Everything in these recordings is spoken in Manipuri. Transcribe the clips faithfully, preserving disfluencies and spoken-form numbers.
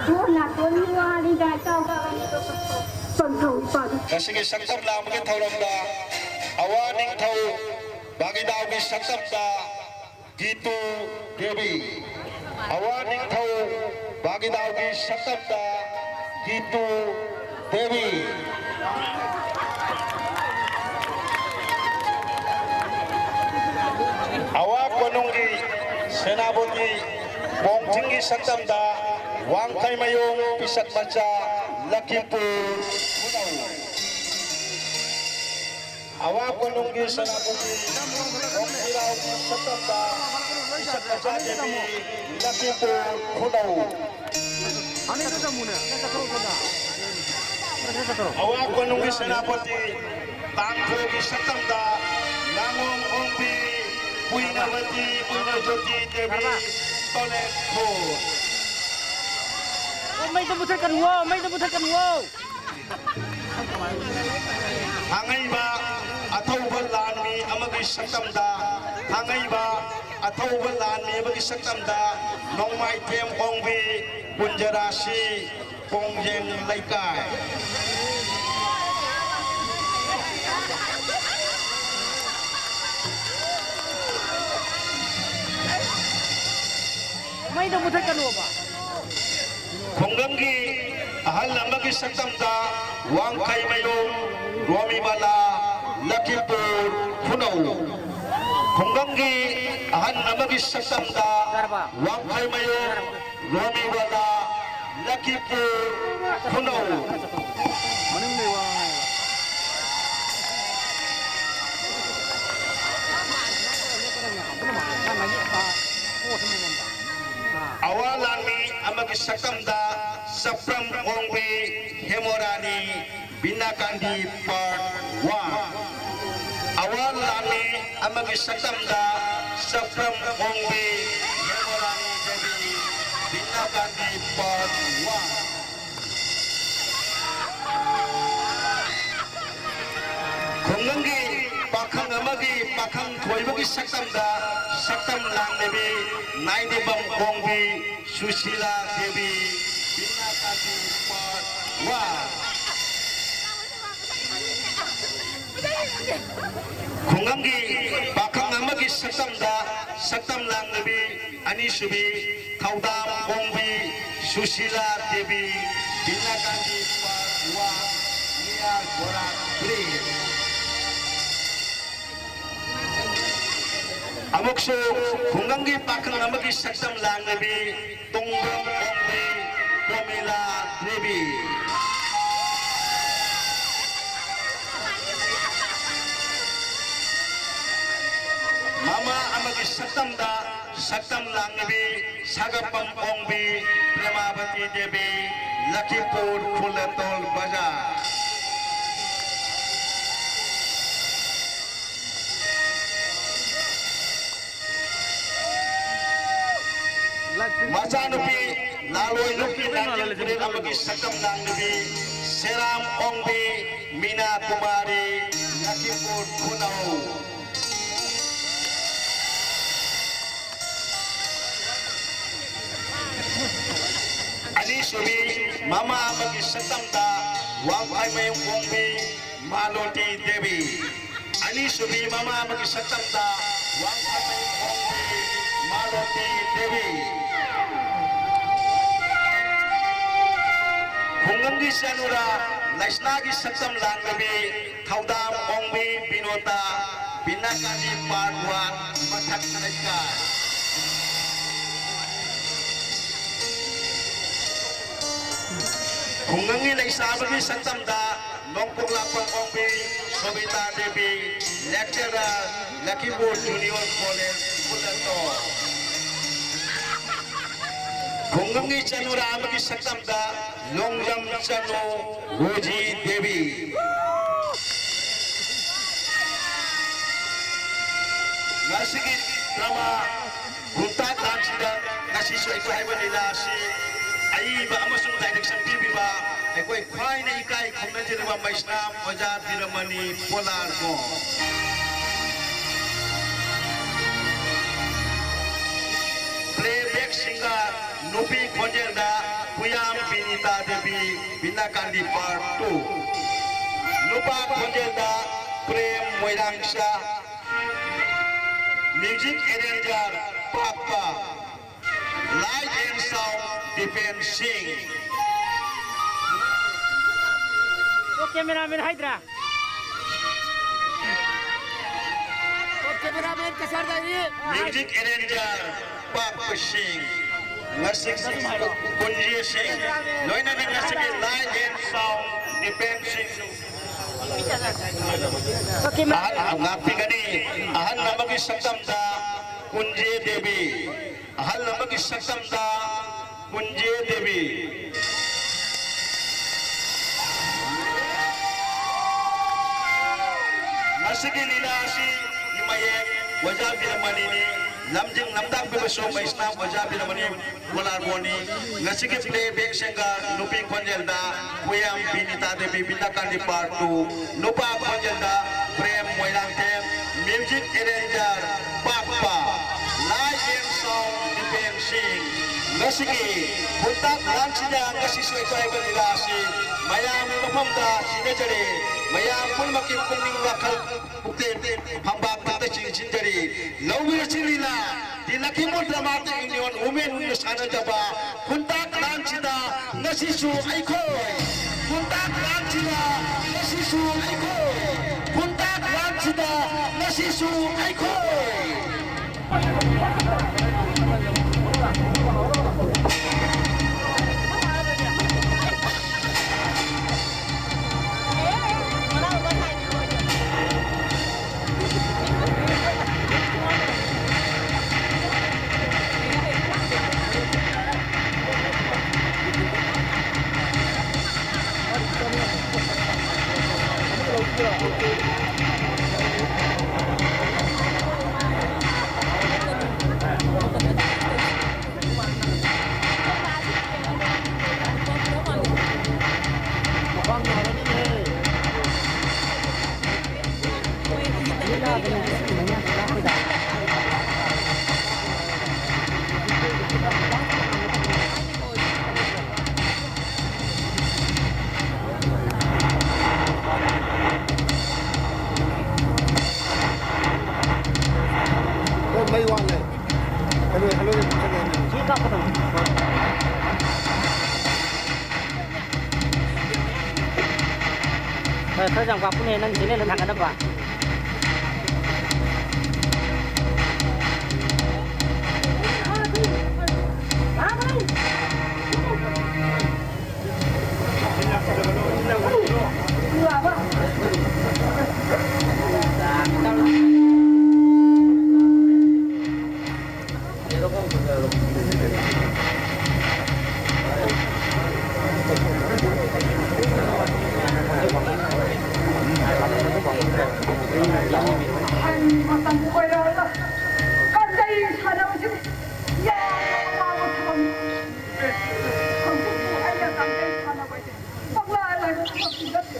ꯅꯥꯇꯣꯟꯒꯤ ꯋꯥꯅꯤꯗ ꯏꯇꯥꯎ꯫ ꯄꯟꯊꯧ ꯏꯄꯥꯗꯨ꯫ ꯉꯁꯤꯒꯤ ꯁꯛꯇꯝ ꯂꯥꯡꯕꯒꯤ ꯊꯧꯔꯝꯗ ꯑꯋꯥ ꯅꯤꯡꯊꯧ ꯕꯥꯒꯤꯗꯥꯎꯒꯤ ꯁꯛꯇꯝꯗ ꯒꯤꯇꯨ ꯗꯦꯕꯤ꯫ ꯑꯋꯥ ꯅꯤꯡꯊꯧ ꯕꯥꯒꯤꯗꯥꯎꯒꯤ ꯁꯛꯇꯝꯗ ꯒꯤꯇꯨ ꯗꯦꯕꯤ꯫ ꯑꯋꯥ ꯀꯣꯅꯨꯡꯒꯤ ꯁꯦꯅꯥꯄꯇꯤ ꯄꯣꯡꯊꯤꯡꯒꯤ ꯁꯛꯇꯝꯗ ꯋꯥꯡꯈꯩꯃꯌꯨꯝ ꯄꯤꯁꯛ ꯃꯆꯥ ꯂꯈꯤꯄꯨꯔ ꯈꯨꯅꯧ꯫ ꯑꯋꯥ ꯀꯣꯅꯨꯡꯒꯤ ꯁꯦꯅꯥꯄꯇꯤ ꯄꯣꯡꯊꯤꯔꯥꯎꯒꯤ ꯁꯛꯇꯝꯗ ꯄꯤꯁꯛ ꯃꯆꯥ ꯗꯦꯕꯤ ꯂꯈꯤꯄꯨꯔ ꯈꯨꯅꯧ꯫ ꯑꯋꯥ ꯀꯣꯅꯨꯡꯒꯤ ꯁꯦꯅꯥꯄꯇꯤ ꯇꯥꯡꯈꯨꯜꯒꯤ ꯁꯛꯇꯝꯗ ꯉꯥꯉꯣꯝ ꯑꯣꯡꯕꯤ ꯄꯨꯏꯅꯕꯇꯤ ꯄꯨꯏꯅꯖꯣꯇꯤ ꯗꯦꯕꯤ ꯇꯣꯂꯦꯠ ꯈꯨꯜ꯫ ꯑꯣ, ꯃꯩꯗꯣ ꯃꯨꯊꯠꯀꯅꯨꯋꯣ, ꯃꯩꯗꯣ ꯃꯨꯊꯠꯀꯅꯨꯋꯣ꯫ ꯊꯥꯡꯉꯩꯕ ꯑꯊꯧꯕ ꯂꯥꯟꯃꯤ ꯑꯃꯒꯤ ꯁꯛꯇꯝꯗ ꯊꯥꯡꯉꯩꯕ ꯑꯊꯧꯕ ꯂꯥꯟꯃꯤ ꯑꯃꯒꯤ ꯁꯛꯇꯝꯗ ꯅꯣꯡꯃꯥꯏꯊꯦꯝ ꯑꯣꯡꯕꯤ ꯀꯨꯟꯖꯔꯥꯁꯤ ꯄꯣꯡꯖꯦꯡ ꯂꯩꯀꯥꯏ꯫ ꯃꯩꯗꯣ ꯃꯨꯊꯠꯀꯅꯣꯕ꯫ ꯈꯨꯡꯒꯪꯒꯤ ꯑꯍꯜ ꯑꯃꯒꯤ ꯁꯛꯇꯝꯗ ꯋꯥꯡꯈꯩꯃꯌꯨꯝ ꯔꯣꯃꯤꯕꯂꯥ ꯂꯈꯤꯄꯨꯔ ꯈꯨꯅꯧ꯫ ꯈꯨꯡꯒꯪꯒꯤ ꯑꯍꯜ ꯑꯃꯒꯤ ꯁꯛꯇꯝꯗ ꯋꯥꯡꯈꯩꯃꯌꯨꯝ ꯔꯣꯃꯤꯕꯂꯥ ꯂꯈꯤꯄꯨꯔ ꯈꯨꯅꯧ꯫ ꯑꯋꯥ ꯂꯥꯟꯃꯤ ꯑꯃꯒꯤ ꯁꯛꯇꯝꯗ ꯆꯞꯄ꯭ꯔꯝ ꯑꯣꯡꯕꯤ ꯍꯦꯃꯣꯔꯥꯅꯤ ꯕꯤꯅꯥꯀꯥꯟꯗꯤ part one꯫ ꯑꯋꯥ ꯂꯥꯟꯃꯤ ꯑꯃꯒꯤ ꯁꯛꯇꯝꯗ ꯆꯞꯄ꯭ꯔꯝ ꯑꯣꯡꯕꯤ ꯍꯦꯃꯣꯔꯥꯅꯤ ꯗꯦꯕꯤ ꯕꯤꯅꯥꯀꯥꯟꯗꯤ part one꯫ ꯈꯨꯡꯒꯪꯒꯤ ꯄꯥꯈꯪ ꯑꯃꯒꯤ ꯄꯥꯈꯪ ꯊꯣꯏꯕꯒꯤ ꯁꯛꯇꯝꯗ ꯁꯛꯇꯝ ꯂꯥꯡꯂꯤꯕꯤ ꯅꯥꯏꯗꯤꯕꯝ ꯑꯣꯡꯕꯤ ꯁꯨꯁꯤꯂꯥ ꯗꯦꯕꯤ ꯕꯤꯅꯥ ꯀꯥꯟꯇꯤ part one꯫ ꯈꯨꯡꯒꯪꯒꯤ ꯄꯥꯈꯪ ꯑꯃꯒꯤ ꯁꯛꯇꯝꯗ ꯁꯛꯇꯝ ꯂꯥꯡꯂꯕꯤ ꯑꯅꯤꯁꯨꯕꯤ ꯊꯧꯗꯥꯝ ꯑꯣꯡꯕꯤ ꯁꯨꯁꯤꯂꯥ ꯗꯦꯕꯤ, ꯕꯤꯅꯥ ꯀꯥꯟꯇꯤ part one, ꯃꯤꯌꯥ ꯕꯣꯔꯥ three꯫ ꯑꯃꯨꯛꯁꯨ ꯈꯨꯡꯒꯪꯒꯤ ꯄꯥꯈꯪ ꯑꯃꯒꯤ ꯁꯛꯇꯝ ꯂꯥꯡꯂꯕꯤ ꯇꯣꯡꯕ꯭ꯔꯝ ꯑꯣꯡꯕꯤ ꯄ꯭ꯔꯃꯤꯂꯥ ꯗꯦꯕꯤ꯫ ꯃꯃꯥ ꯑꯃꯒꯤ ꯁꯛꯇꯝꯗ ꯁꯛꯇꯝ ꯂꯥꯡꯂꯕꯤ ꯁꯥꯒꯞꯄꯝ ꯑꯣꯡꯕꯤ ꯄ꯭ꯔꯦꯃꯥꯕꯇꯤ ꯗꯦꯕꯤ, ꯂꯈꯤꯝꯄꯨꯔ ꯈꯨꯂꯦꯟꯇꯣꯜ ꯕꯖꯥꯔ꯫ ꯃꯆꯥꯅꯨꯄꯤ ꯂꯥꯂꯣꯏ ꯂꯨꯞꯀꯤ ꯂꯥꯡꯖꯤꯡ ꯇꯨꯔꯦꯜ ꯑꯃꯒꯤ ꯁꯛꯇꯝ ꯂꯥꯡꯂꯕꯤ ꯁꯦꯔꯥꯝ ꯑꯣꯡꯕꯤ ꯃꯤꯅꯥ ꯀꯨꯃꯥꯔꯤ, ꯂꯈꯤꯝꯄꯨꯔ ꯈꯨꯅꯧ꯫ ꯑꯅꯤꯁꯨꯕꯤ ꯃꯃꯥ ꯑꯃꯒꯤ ꯁꯛꯇꯝꯗ ꯋꯥꯡꯈꯥꯏꯃꯌꯨꯝ ꯑꯣꯡꯕꯤ ꯃꯥꯂꯣꯇꯤ ꯗꯦꯕꯤ꯫ ꯑꯅꯤꯁꯨꯕꯤ ꯃꯃꯥ ꯑꯃꯒꯤ ꯁꯛꯇꯝꯗ ꯋꯥꯡꯈꯥꯏꯃꯌꯨꯝ ꯑꯣꯡꯕꯤ ꯃꯥꯂꯣꯇꯤ ꯗꯦꯕꯤ꯫ ꯈꯨꯡꯒꯪꯒꯤ ꯆꯅꯨꯔꯥ ꯂꯩꯁꯅꯥꯒꯤ ꯁꯛꯇꯝ ꯂꯥꯡꯂꯕꯤ ꯊꯧꯗꯥꯝ ꯑꯣꯡꯕꯤ ꯕꯤꯅꯣꯇꯥ, ꯕꯤꯅꯥ ꯀꯥꯟꯇꯤ part one, ꯃꯊꯛ ꯂꯩꯀꯥꯏ꯫ ꯈꯨꯡꯒꯪꯒꯤ ꯂꯩꯁꯥꯕꯤꯒꯤ ꯁꯛꯇꯝꯗ ꯅꯣꯡꯄꯣꯛ ꯂꯥꯛꯄꯝ ꯑꯣꯡꯕꯤ ꯁꯣꯕꯤꯇꯥ Devi, lecturer, Lakhimpur Junior College, ꯈꯨꯂꯦꯟꯇꯣꯜ꯫ ꯈꯨꯡꯒꯪꯒꯤ ꯆꯅꯨꯔꯥ ꯑꯃꯒꯤ ꯁꯛꯇꯝꯗ ꯂꯣꯡꯖꯝ ꯆꯅꯨ ꯔꯣꯖꯤ ꯗꯦꯕꯤ꯫ ꯉꯁꯤꯒꯤ drama ꯈꯨꯟꯇꯥ ꯀꯥꯟꯁꯤꯗ ꯉꯁꯤꯁꯨ ꯑꯩꯈꯣꯏ ꯍꯥꯏꯕ ꯂꯤꯂꯥ ꯑꯁꯤ ꯑꯏꯕ ꯑꯃꯁꯨꯡ direction ꯄꯤꯕꯤꯕ ꯑꯩꯈꯣꯏ ꯈ꯭ꯋꯥꯏꯅ ꯏꯀꯥꯏ ꯈꯨꯝꯅꯖꯔꯤꯕ ꯃꯩꯁꯅꯥꯝ ꯑꯣꯖꯥ ꯕꯤꯔꯃꯅꯤ ꯄꯣꯂꯥꯔꯀꯣ꯫ Playback singer ꯅꯨꯄꯤ ꯈꯣꯟꯖꯦꯜꯗ ꯄꯨꯌꯥꯝ ꯕꯤꯅꯥꯀꯥꯟꯗꯤ part two꯫ ꯅꯨꯄꯥ ꯈꯣꯟꯖꯦꯜꯗ ꯄ꯭ꯔꯦꯝ ꯃꯣꯏꯔꯥꯡꯆꯥ꯫ Music arranger ꯄꯥꯛꯄ꯫ Light and sound ꯗꯤꯄꯦꯟ ꯁꯤꯡ꯫ ꯑꯣ, cameraman ꯍꯥꯏꯗ꯭ꯔꯥ? ꯑꯣ, cameraman ꯀꯁꯥꯔꯗꯥꯏꯅꯤ꯫ Music arranger ꯄꯥꯛꯄ ꯁꯤꯡ꯫ ꯉꯁꯤꯒꯤ ꯀꯨꯟꯖꯦ ꯁꯤꯡ꯫ ꯂꯣꯏꯅꯅ ꯉꯁꯤꯒꯤ light and sound ꯗꯤꯄꯦꯟ ꯁꯤꯡ꯫ ꯑꯍꯜ ꯉꯥꯛꯄꯤꯒꯅꯤ꯫ ꯑꯍꯜ ꯑꯃꯒꯤ ꯁꯛꯇꯝꯗ ꯀꯨꯟꯖꯦ ꯗꯦꯕꯤ꯫ ꯑꯍꯜ ꯑꯃꯒꯤ ꯁꯛꯇꯝꯗ ꯀꯨꯟꯖꯦ ꯗꯦꯕꯤ꯫ ꯉꯁꯤꯒꯤ ꯂꯤꯂꯥ ꯑꯁꯤ ꯃꯌꯦꯛ ꯑꯣꯖꯥ ꯕꯤꯔꯃꯅꯤꯅꯤ, ꯂꯝꯖꯤꯡ ꯂꯝꯇꯥꯛꯄꯤꯕꯁꯨ ꯃꯩꯁꯅꯥꯝ ꯑꯣꯖꯥ ꯕꯤꯔꯃꯅꯤ ꯀꯣꯂꯥꯔꯕꯣꯅꯤ꯫ ꯉꯁꯤꯒꯤ playback singer ꯅꯨꯄꯤ ꯈꯣꯟꯖꯦꯜꯗ ꯈꯨꯌꯥꯝ ꯕꯤꯅꯤꯇꯥ ꯗꯦꯕꯤ, ꯕꯤꯅꯥꯀꯥꯟꯗꯤ part two꯫ ꯅꯨꯄꯥ ꯈꯣꯟꯖꯦꯜꯗ ꯄ꯭ꯔꯦꯝ ꯃꯣꯏꯔꯥꯡꯊꯦꯝ, music arranger ꯄꯥꯛꯄ, light and sound ꯗꯤꯄꯦꯟ ꯁꯤꯡ꯫ ꯉꯁꯤꯒꯤ ꯈꯨꯟꯇꯥꯛ ꯂꯥꯟꯁꯤꯗ ꯉꯁꯤꯁꯨ ꯑꯩꯈꯣꯏ ꯍꯥꯏꯕ ꯂꯤꯂꯥ ꯑꯁꯤ ꯃꯌꯥꯝꯒꯤ ꯃꯐꯝꯗ ꯁꯤꯟꯅꯖꯔꯤ꯫ ꯃꯌꯥꯝ ꯄꯨꯝꯅꯃꯛꯀꯤ ꯄꯨꯛꯅꯤꯡ ꯋꯥꯈꯜ ꯄꯨꯛꯅꯤꯡ ꯐꯝꯕꯥꯛ ꯈꯛꯇ ꯆꯤꯡꯁꯤꯟꯖꯔꯤ꯫ ꯂꯧꯕꯤꯔꯁꯤ ꯂꯤꯂꯥ꯫ ꯗꯤ ꯂꯈꯤꯃꯄꯨꯔ ꯗ꯭ꯔꯃꯥꯇꯤꯛ ꯌꯨꯅꯤꯌꯟ ꯋꯨꯃꯦꯟ ꯋꯤꯡꯅ ꯁꯥꯟꯅꯖꯕ ꯈꯨꯟꯇꯥꯛ ꯂꯥꯟꯁꯤꯗ ꯉꯁꯤꯁꯨ ꯑꯩꯈꯣꯏ꯫ ꯈꯨꯟꯇꯥꯛ ꯂꯥꯟꯁꯤꯗ ꯉꯁꯤꯁꯨ ꯑꯩꯈꯣꯏ꯫ ꯈꯨꯟꯇꯥꯛ ꯂꯥꯟꯁꯤꯗ ꯉꯁꯤꯁꯨ ꯑꯩꯈꯣꯏ꯫ ꯈꯔ ꯆꯪ ꯄꯥꯛꯄꯅꯦ ꯅꯪ ꯆꯦꯅꯦꯜꯗ ꯊꯥꯡꯒꯠꯅꯕ꯫ ꯑꯩ ꯃꯇꯝ ꯑꯣꯏꯔꯔꯣꯏ꯫ ꯀꯥꯡꯖꯩ ꯁꯥꯟꯅꯕꯁꯤꯗꯤ ꯌꯥꯝꯅ ꯋꯥꯕ ꯊꯕꯛꯅꯤ꯫ ꯍꯧꯖꯤꯛꯄꯨ ꯑꯩꯅ ꯀꯥꯡꯖꯩ ꯁꯥꯟꯅꯕꯁꯦ ꯄꯛꯂꯥ ꯂꯥꯏꯕ ꯊꯕꯛꯇꯤ ꯅꯠꯇꯦ꯫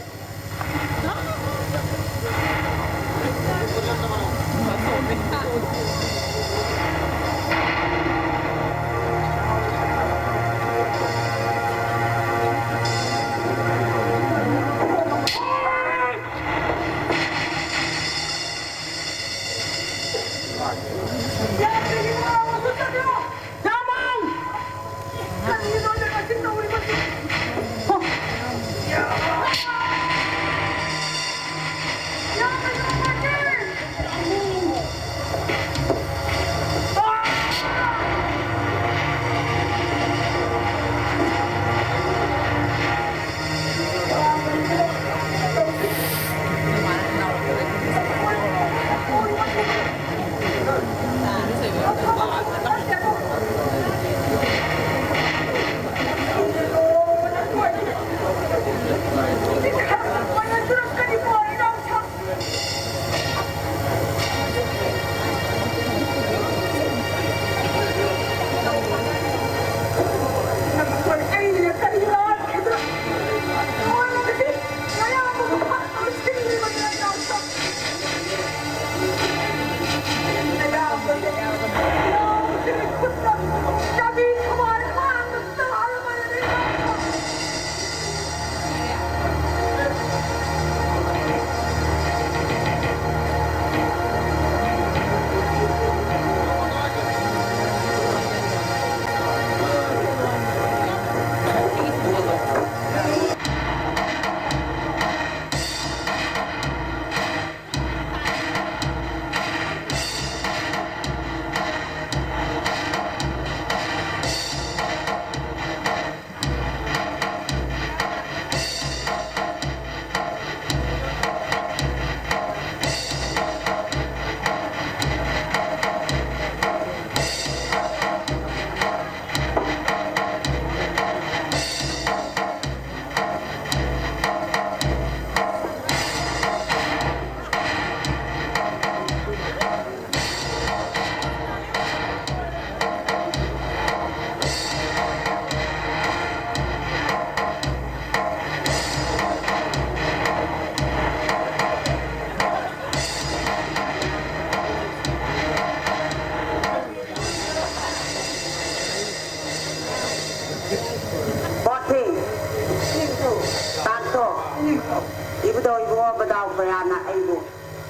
ꯕꯗꯥꯎ ꯀꯌꯥꯅ ꯑꯩꯕꯨ,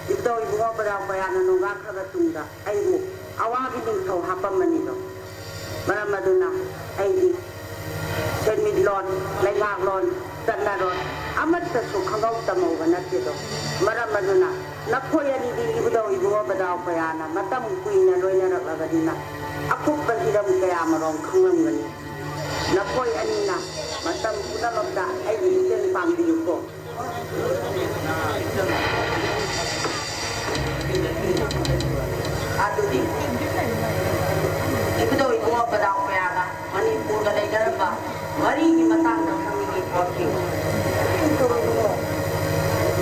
ꯏꯕꯨꯙꯧ ꯏꯕꯨꯡꯉꯣ ꯕꯗꯥꯎ ꯀꯌꯥꯅ ꯅꯣꯡꯒꯥꯈ꯭ꯔꯕ ꯇꯨꯡꯗ ꯑꯩꯕꯨ ꯑꯋꯥꯒꯤ ꯅꯤꯡꯊꯧ ꯍꯥꯞꯄꯝꯕꯅꯤꯗꯣ꯫ ꯃꯔꯝ ꯑꯗꯨꯅ ꯑꯩꯗꯤ ꯁꯦꯟꯃꯤꯠꯂꯣꯟ, ꯂꯩꯉꯥꯛꯂꯣꯟ, ꯆꯠꯅꯔꯣꯟ ꯑꯃꯠꯇꯁꯨ ꯈꯪꯍꯧ ꯇꯝꯍꯧꯕ ꯅꯠꯇꯦꯗꯣ꯫ ꯃꯔꯝ ꯑꯗꯨꯅ ꯅꯈꯣꯏ ꯑꯅꯤꯗꯤ ꯏꯕꯨꯙꯧ ꯏꯕꯨꯡꯉꯣ ꯕꯗꯥꯎ ꯀꯌꯥꯅ ꯃꯇꯝ ꯀꯨꯏꯅ ꯂꯣꯏꯅꯔꯛꯂꯕꯅꯤꯅ ꯑꯀꯨꯞꯄ ꯍꯤꯔꯝ ꯀꯌꯥꯃꯔꯣꯝ ꯈꯪꯂꯝꯒꯅꯤ꯫ ꯅꯈꯣꯏ ꯑꯅꯤꯅ ꯃꯇꯝ ꯄꯨꯝꯅꯃꯛꯇ ꯑꯩꯒꯤ ꯃꯇꯦꯡ ꯄꯥꯡꯕꯤꯌꯨꯀꯣ꯫ ꯑꯗꯨꯗꯤ ꯏꯕꯨꯙꯧ ꯏꯕꯨꯡꯉꯣ ꯕꯗꯥꯎ ꯀꯌꯥꯒ ꯃꯅꯤꯄꯨꯔꯗ ꯂꯩꯅꯔꯝꯕ ꯃꯔꯤꯒꯤ ꯃꯇꯥꯡꯗ ꯈꯪꯅꯤꯡꯉꯤ꯫ ꯋꯥꯐꯝ꯫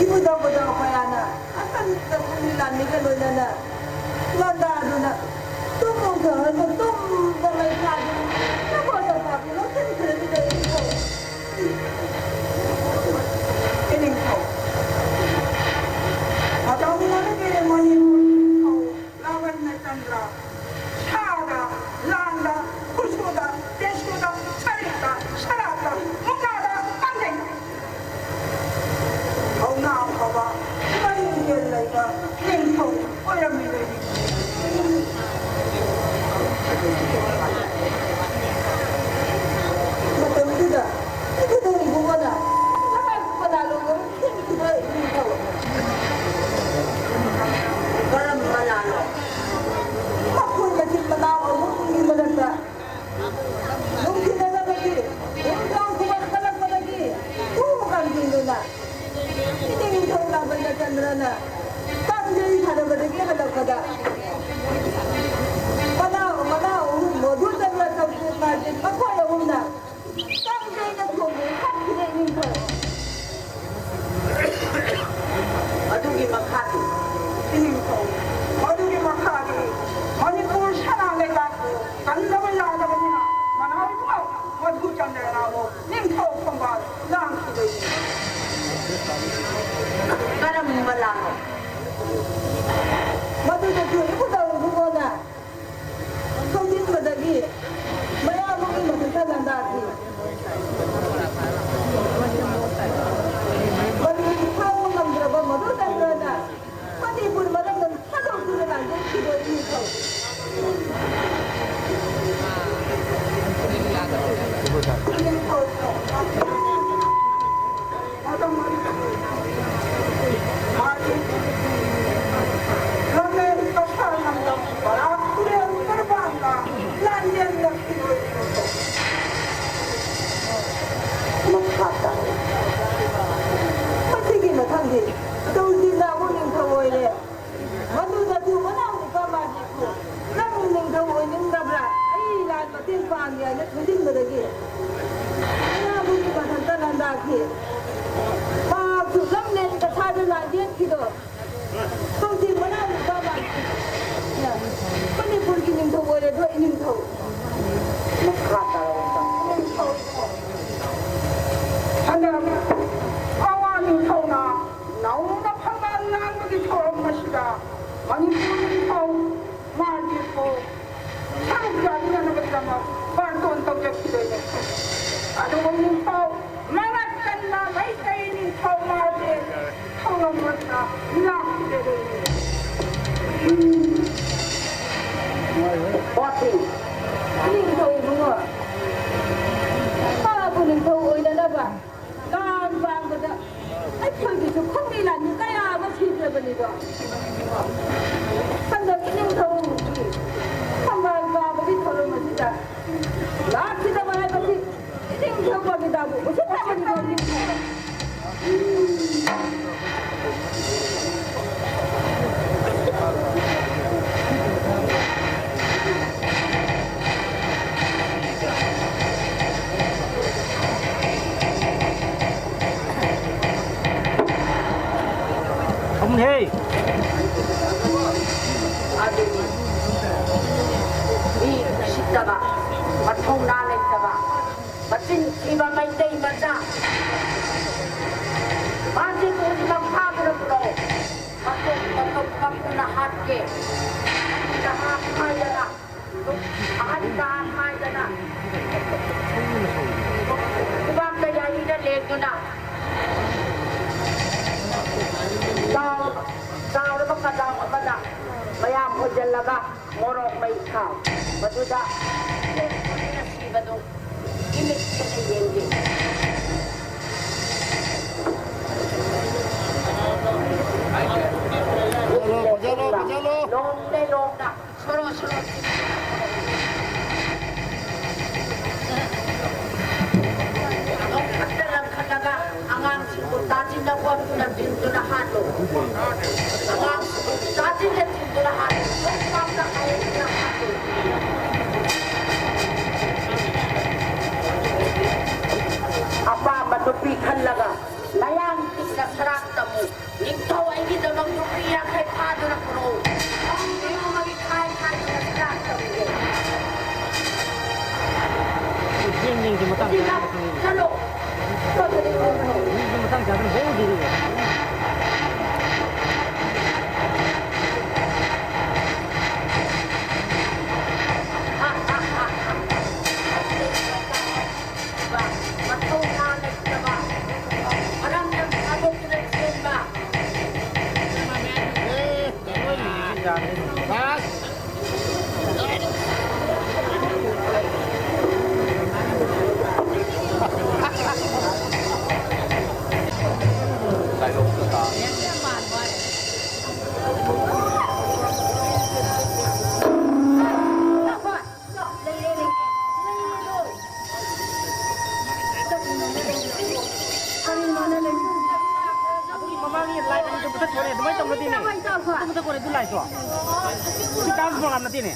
ꯏꯕꯨꯙꯧ ꯕꯗꯥꯎ ꯀꯌꯥꯅ ꯑꯀꯟꯕ ꯈꯣꯡꯒꯤ ꯂꯥꯟꯃꯤꯒ ꯂꯣꯏꯅꯅ ꯂꯥꯟꯗꯥꯗꯨꯅ ꯇꯨꯝꯃꯨ ꯊꯛꯑꯅꯨ ꯇꯨꯝꯕ ꯃꯩ ꯊꯥꯗꯨꯅ ꯅꯕꯣ ꯇꯝꯄꯥꯛꯄꯨ ꯂꯧꯁꯤꯟꯈ꯭ꯔꯃꯤꯗ ꯏꯕꯨꯙꯧ꯫ ꯏꯅꯤꯡꯊꯧ꯫ ꯃꯇꯝ ꯑꯗꯨꯒꯤ ꯃꯅꯤꯄꯨꯔ ꯅꯤꯡꯊꯧ ꯂꯥꯕꯟꯅ ꯆꯟꯗ꯭ꯔ ꯁꯥꯗ, ꯂꯥꯟꯗ, ꯈꯨꯠꯁꯨꯗ, ꯄꯦꯁꯨꯗ, ꯁꯔꯤꯛꯇ, ꯁꯔꯥꯛꯇ, ꯃꯨꯛꯅꯥꯗ, ꯀꯥꯡꯖꯩꯗ ꯊꯧꯅꯥ ꯐꯕ, ꯏꯃꯩ ꯏꯌꯦꯜ ꯂꯩꯕ ꯅꯤꯡꯊꯧ ꯑꯣꯏꯔꯝꯃꯤꯕꯅꯤ꯫ ꯃꯇꯝꯗꯨꯗ ꯏꯕꯨꯙꯧ ꯏꯕꯨꯡꯉꯣꯅ ꯀꯅꯥ ꯀꯅꯥ ꯂꯣꯏꯅ ꯊꯤꯡꯈꯤꯕ ꯅꯤꯡꯊꯧ꯫ ꯀꯔꯝꯕ ꯂꯥꯟꯅꯣ? ꯃꯈꯣꯏ ꯃꯆꯤꯟ ꯃꯅꯥꯎ ꯑꯍꯨꯝꯒꯤ ꯃꯔꯛꯇ ꯅꯨꯡꯁꯤꯅꯅꯕꯒꯤ ꯈꯣꯡꯖꯥꯎ ꯈꯨꯃꯟ ꯀꯜꯂꯛꯄꯗꯒꯤ ꯇꯨ ꯀꯥꯡꯖꯤꯡꯗꯨꯅ ꯏꯅꯤꯡꯊꯧ ꯂꯥꯕꯟꯗ ꯆꯟꯗ꯭ꯔꯅ ꯀꯥꯡꯖꯩ ꯁꯥꯟꯅꯕꯗꯒꯤ ꯍꯜꯂꯛꯄꯗ ꯃꯅꯥꯎ, ꯃꯅꯥꯎ ꯑꯍꯨꯝ ꯃꯣꯙꯨꯆꯟꯗ꯭ꯔ, ꯆꯧꯀ꯭ꯔꯤꯠ, ꯃꯥꯔꯖꯤꯠ ꯃꯈꯣꯏ ꯑꯍꯨꯝꯅ ꯀꯥꯡꯖꯩꯅ ꯊꯣꯡꯕ ꯍꯥꯠꯈꯤꯕ ꯏꯅꯤꯡꯊꯧ꯫ ꯑꯗꯨꯒꯤ ꯃꯈꯥꯗꯤ? ꯏꯅꯤꯡꯊꯧ, ꯃꯗꯨꯒꯤ ꯃꯈꯥꯗꯤ ꯃꯅꯤꯄꯨꯔ ꯁꯅꯥ ꯂꯩꯕꯥꯛꯄꯨ ꯀꯟꯗꯕ ꯌꯥꯗꯕꯅꯤꯅ ꯃꯅꯥꯎ ꯏꯕꯨꯡꯉꯣ ꯃꯣꯙꯨꯆꯟꯗ꯭ꯔꯅ ꯑꯃꯨꯛ ꯅꯤꯡꯊꯧ ꯐꯝꯕꯥꯜ ꯂꯥꯡꯈꯤꯕꯅꯤ꯫ ꯀꯔꯝꯕ ꯂꯥꯡꯅꯣ? ꯃꯗꯨꯗꯁꯨ ꯏꯕꯨꯙꯧ ꯏꯕꯨꯡꯉꯣꯅ ꯈꯪꯖꯤꯟꯕꯗꯒꯤ ꯃꯌꯥꯝꯕꯒꯤ ꯃꯊꯛꯇ ꯂꯥꯟꯗꯥꯈꯤ꯫ ꯃꯗꯨꯗꯤ ꯈꯥꯡꯕ ꯉꯝꯗ꯭ꯔꯕ ꯃꯁꯤꯒꯤ ꯃꯊꯪꯗꯤ ꯇꯧꯁꯤꯟꯅ ꯑꯃꯨꯛ ꯅꯤꯡꯊꯧ ꯑꯣꯏꯔꯦ꯫ ꯃꯗꯨꯗꯁꯨ ꯃꯅꯥꯎ ꯅꯨꯄꯥ ꯃꯥꯖꯤꯠꯄꯨ ꯅꯪ ꯅꯤꯡꯊꯧ ꯑꯣꯏꯅꯤꯡꯗꯕ꯭ꯔꯥ? ꯑꯩ ꯂꯥꯟ ꯃꯇꯦꯡ ꯄꯥꯡꯒꯦ ꯍꯥꯏꯅ ꯊꯨꯖꯤꯟꯕꯗꯒꯤ ꯃꯅꯥꯕꯨꯒꯤ ꯃꯊꯛꯇ ꯂꯥꯟꯗꯥꯈꯤ꯫ ꯃꯍꯥꯛꯁꯨ ꯂꯝꯂꯦꯟ ꯀꯁꯥꯗ ꯂꯥꯟꯖꯦꯟꯈꯤꯗꯣ ꯍꯧꯖꯤꯛ ꯃꯅꯥꯎ ꯅꯨꯄꯥ ꯃꯥꯖꯤꯠ ꯃꯅꯤꯄꯨꯔꯒꯤ ꯅꯤꯡꯊꯧ ꯑꯣꯏꯔꯦ꯫ ꯑꯗꯣ ꯏꯅꯤꯡꯊꯧ ꯃꯈꯥ ꯇꯥꯔꯛꯄ ꯅꯤꯡꯊꯧ ꯍꯟꯗꯛ ꯑꯋꯥ ꯅꯤꯡꯊꯧꯅ ꯅꯧꯅ ꯐꯝꯕꯥꯜ ꯉꯥꯡꯕꯒꯤ ꯊꯧꯔꯝ ꯑꯁꯤꯗ ꯃꯅꯤꯄꯨꯔ ꯅꯤꯡꯊꯧ ꯃꯥꯔꯖꯤꯠꯄꯨ ꯁꯔꯨꯛ ꯌꯥꯕꯤꯅꯅꯕꯒꯤꯗꯃꯛ ꯕꯥꯔꯇꯣꯟ ꯇꯧꯖꯈꯤꯗꯣꯏꯅꯦ꯫ ꯑꯗꯨꯕꯨ ꯅꯤꯡꯊꯧ ꯃꯉꯛ ꯀꯟꯕ ꯃꯩꯇꯩ ꯅꯤꯡꯊꯧ ꯃꯥꯔꯖꯤꯠ ꯊꯧꯔꯝ ꯑꯗꯨꯗ ꯂꯥꯛꯈꯤꯗꯣꯏꯅꯦ꯫ ꯋꯥꯊꯤ꯫ ꯅꯤꯡꯊꯧ ꯏꯕꯨꯡꯉꯣ, ꯃꯥꯕꯨ ꯅꯤꯡꯊꯧ ꯑꯣꯏꯅꯅꯕ ꯂꯥꯟ ꯄꯥꯡꯕꯗ ꯑꯩꯈꯣꯏꯒꯤꯁꯨ ꯈꯨꯠꯃꯤ ꯂꯥꯟꯃꯤ ꯀꯌꯥ ꯑꯃ ꯁꯤꯈ꯭ꯔꯕꯅꯤꯗꯣ꯫ ꯍꯟꯗꯛ ꯏꯅꯤꯡꯊꯧꯒꯤ ꯊꯝꯕꯥꯜ ꯀꯥꯕꯒꯤ ꯊꯧꯔꯝ ꯑꯁꯤꯗ ꯂꯥꯛꯈꯤꯗꯕ ꯍꯥꯏꯕꯁꯤ ꯏꯅꯤꯡꯊꯧ ꯄ꯭ꯔꯃꯤꯇꯥꯕꯨ ꯎꯁꯤꯠꯇꯕꯅꯤꯗꯣ꯫ ꯊꯝꯃꯨꯅꯦꯍꯦ꯫ ꯑꯗꯨꯅꯤ ꯃꯤ ꯎꯁꯤꯠꯇꯕ, ꯃꯊꯧꯅꯥ ꯂꯩꯇꯕ, ꯃꯆꯤꯟ ꯊꯤꯕ ꯃꯩꯇꯩ ꯃꯆꯥ꯫ ꯃꯥꯁꯦ ꯍꯧꯖꯤꯛꯃꯛ ꯐꯥꯗꯨꯅ ꯄꯨꯔꯛꯑꯣ꯫ ꯃꯀꯣꯛ ꯃꯀꯣꯛ ꯀꯛꯇꯨꯅ ꯍꯥꯠꯀꯦ꯫ ꯅꯍꯥ ꯍꯥꯏꯗꯅ ꯑꯍꯟ ꯀꯥ ꯍꯥꯏꯗꯅ ꯈꯨꯕꯥꯛꯇ ꯌꯥꯔꯤꯅ ꯂꯦꯡꯗꯨꯅ ꯆꯥꯎ-, ꯆꯥꯎꯔꯕ ꯀꯗꯥꯎ ꯑꯃꯗ ꯃꯌꯥꯝ ꯍꯣꯟꯖꯜꯂꯒ ꯃꯣꯔꯣꯛ ꯃꯩ ꯊꯥꯎ꯫ ꯃꯗꯨꯗ ꯂꯦꯡꯗꯨꯅ ꯁꯤꯕꯗꯨ ꯅꯝꯖꯤꯟꯗꯨꯅ ꯍꯥꯠꯂꯨ꯫ ꯑꯉꯥꯡꯁꯤꯡꯕꯨ ꯇꯥꯁꯤꯟꯅ ꯊꯤꯟꯗꯨꯅ ꯍꯥꯠꯂꯨ꯫ ꯈꯣꯡꯄꯥꯛꯇ ꯍꯥꯏꯗꯨꯅ ꯍꯥꯠꯂꯨ꯫ ꯑꯄꯥꯝꯕ ꯅꯨꯄꯤ ꯈꯜꯂꯒ ꯃꯌꯥꯝꯁꯤꯡꯅ ꯁꯔꯥꯛ ꯇꯝꯃꯨ꯫ ꯅꯤꯡꯊꯧ ꯑꯩꯒꯤꯗꯃꯛ ꯅꯨꯄꯤ ꯌꯥꯡꯈꯩ ꯐꯥꯗꯨꯅ ꯄꯨꯔꯛꯎ꯫ ꯅꯣꯡꯃꯒꯤ ꯈꯥꯏ ꯈꯥꯏꯗꯨꯅ ꯁꯔꯥꯛ ꯇꯝꯒꯦ꯫ ꯌꯦꯡ ꯌꯦꯡꯁꯤ ꯃꯇꯥꯡ ꯆꯥꯗꯅ ꯈꯪꯉꯤꯅꯦ꯫ ꯆꯠꯂꯣ꯫ ꯃꯤꯁꯨ ꯃꯇꯥꯡ ꯆꯥꯗꯅ ꯍꯣꯡ ꯍꯣꯡ ꯍꯣꯡ꯫ ꯃꯊꯧꯅꯥ ꯂꯩꯇꯕ, ꯃꯔꯝ ꯌꯥꯝ ꯊꯥꯗꯣꯛꯇꯨꯅ ꯆꯦꯟꯕ꯫ ꯑꯗꯨꯒꯤ ꯃꯃꯥꯡꯒꯤ ꯂꯥꯏꯠ ꯑꯅꯤꯗꯣ ꯃꯨꯊꯠꯈꯣꯅꯦ, ꯑꯗꯨꯃꯥꯏꯅ ꯇꯧꯅꯗꯦꯅꯦ꯫ ꯑꯗꯨ ꯃꯨꯊꯠꯈꯣꯅꯦ, ꯑꯗꯨ ꯂꯥꯏꯠꯇꯣ꯫ ꯁꯤ ꯗꯥꯟꯁ ꯄ꯭ꯔꯣꯒ꯭ꯔꯥꯝ ꯅꯠꯇꯦꯅꯦ꯫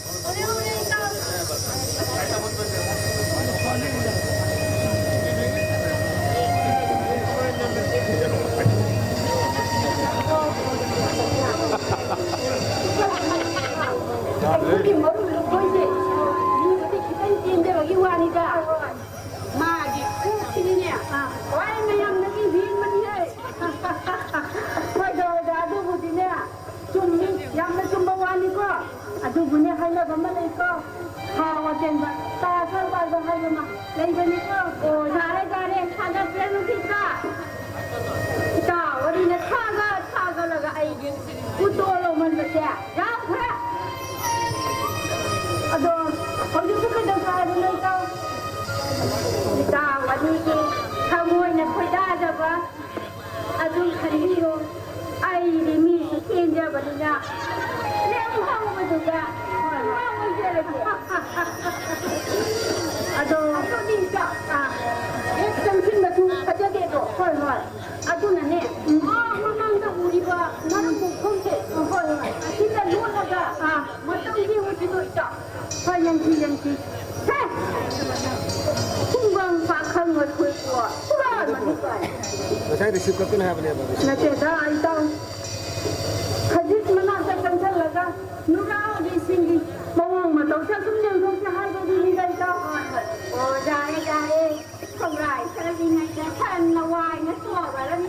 ꯑꯩꯈꯣꯏꯒꯤ ꯃꯔꯨꯞ ꯂꯨꯈꯣꯏꯁꯦ ꯃꯤꯕꯨꯗꯤ ꯈꯤꯇꯪ ꯆꯦꯟꯖꯕꯒꯤ ꯋꯥꯅꯤꯗ꯫ ꯃꯥꯒꯤ ꯀꯣꯛꯁꯤꯗꯤꯅꯦ, ꯈ꯭ꯋꯥꯏ ꯃꯌꯥꯝꯗꯒꯤ ꯍꯦꯟꯕꯅꯤꯍꯦ꯫ ꯍꯣꯏꯗ, ꯍꯣꯏꯗ, ꯑꯗꯨꯕꯨꯗꯤꯅꯦ, ꯆꯨꯝꯃꯤ, ꯌꯥꯝꯅ ꯆꯨꯝꯕ ꯋꯥꯅꯤꯀꯣ꯫ ꯑꯗꯨꯕꯨꯅꯦ, ꯍꯥꯏꯅꯕ ꯑꯃ ꯂꯩꯀꯣ, ꯊꯥ ꯋꯥꯇꯦꯟꯕ, ꯇꯥ ꯁꯟ ꯄꯥꯏꯕ ꯍꯥꯏꯕ ꯑꯃ ꯂꯩꯕꯅꯤꯀꯣ꯫ ꯑꯣ, ꯌꯥꯔꯦ, ꯌꯥꯔꯦ, ꯊꯥꯒꯠꯄꯤꯔꯅꯨ ꯈꯤꯇ꯫ ꯏꯇꯥ, ꯋꯥꯔꯤꯅ ꯊꯥꯒ ꯊꯥꯒꯠꯂꯒ ꯑꯩꯒꯤ ꯎꯇꯣ ꯂꯧꯃꯟꯕꯁꯦ ꯌꯥꯝꯈ꯭ꯔꯦ꯫ ꯑꯗꯣ ꯍꯧꯖꯤꯛꯄꯨ ꯀꯩꯗꯧꯁꯦ ꯍꯥꯏꯕꯅꯣ ꯏꯇꯥꯎ? ꯏꯇꯥꯎ ꯑꯅꯤꯒꯤ ꯊꯃꯣꯏꯅ ꯈꯣꯏꯗꯥꯖꯕ ꯑꯗꯨꯝ ꯈꯟꯕꯤꯔꯣ꯫ ꯑꯩꯗꯤ ꯃꯤꯁꯨ ꯆꯦꯟꯖꯕꯅꯤꯅ ꯂꯦꯝ ꯍꯧꯕꯗꯨꯗ ꯉꯥꯎ ꯑꯣꯏꯖꯔꯒꯦ꯫ ꯑꯗꯣ ꯑꯗꯨꯗꯤ ꯏꯇꯥꯎ, ꯑꯥ, ꯍꯦꯛ ꯆꯪꯁꯤꯟꯕꯁꯨ ꯐꯖꯗꯦꯗꯣ꯫ ꯍꯣꯏ, ꯍꯣꯏ꯫ ꯑꯗꯨꯅꯅꯦ, ꯉꯁꯥꯏ ꯔꯤꯁꯤꯞ ꯀꯛꯀꯅꯤ ꯍꯥꯏꯕꯅꯦꯕ, ꯔꯤꯁꯤꯞ꯫ ꯅꯠꯇꯦꯗ, ꯏꯇꯥꯎ꯫ ꯈꯖꯤꯛ ꯃꯅꯥꯛꯇ ꯆꯪꯁꯜꯂꯒ ꯅꯨꯔꯥꯒꯤ ꯏꯁꯤꯡꯒꯤ ꯃꯑꯣꯡ ꯃꯇꯧꯁꯦ ꯑꯗꯨꯝ ꯌꯦꯡꯊꯣꯛꯁꯦ ꯍꯥꯏꯕꯗꯨꯅꯤꯗ, ꯏꯇꯥꯎ꯫ ꯑꯣ, ꯌꯥꯔꯦ, ꯌꯥꯔꯦ꯫ ꯈꯣꯡꯒ꯭ꯔꯥꯏ ꯆꯠꯂꯤꯉꯩꯗ ꯁꯟꯅ ꯋꯥꯏꯅ ꯆꯣꯡꯉꯔꯅꯤ꯫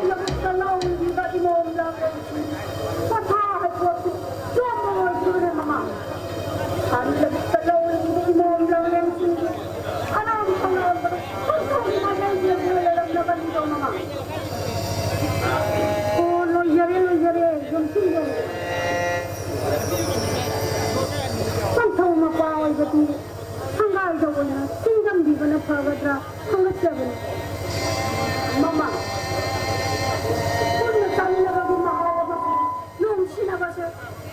ꯂꯧꯕꯨꯛꯇ ꯂꯧꯔꯤꯕ ꯏꯃꯣꯝ ꯂꯥꯡꯂꯦꯟꯁꯤꯡ ꯄꯣꯊꯥ ꯍꯩꯄꯣꯠꯇꯨ ꯆꯣꯝꯕ ꯑꯣꯏꯈꯤꯕꯅꯦ ꯃꯃꯥ꯫ ꯂꯧꯕꯨꯛꯇ ꯂꯧꯔꯤꯕ ꯏꯃꯣꯝ ꯂꯥꯡꯂꯦꯟꯁꯤꯡꯗꯨ ꯑꯅꯥꯝ ꯈꯪꯅꯔꯝꯕꯗ ꯄꯪꯊꯧ ꯃꯥꯏꯀꯩꯗ ꯂꯣꯏꯔꯝꯂꯕꯅꯤꯗꯣ ꯃꯃꯥ꯫ ꯑꯣ, ꯂꯣꯏꯖꯔꯦ, ꯂꯣꯏꯖꯔꯦ, ꯌꯣꯝꯁꯤꯟꯖꯔꯦ꯫ ꯄꯟꯊꯧ ꯃꯄꯥ ꯑꯣꯏꯕꯗꯤ ꯁꯪꯒꯥꯏꯗ ꯑꯣꯏꯅ ꯆꯤꯡꯗꯝꯕꯤꯕꯅ ꯐꯒꯗ꯭ꯔꯥ ꯈꯪꯂꯛꯆꯕꯅꯤ꯫ ꯃꯃꯥ, ꯄꯨꯟꯅ ꯆꯥꯃꯤꯟꯅꯕꯒꯤ ꯃꯍꯥꯎ ꯑꯃꯁꯨ ꯅꯨꯡꯁꯤꯅꯕꯁꯦ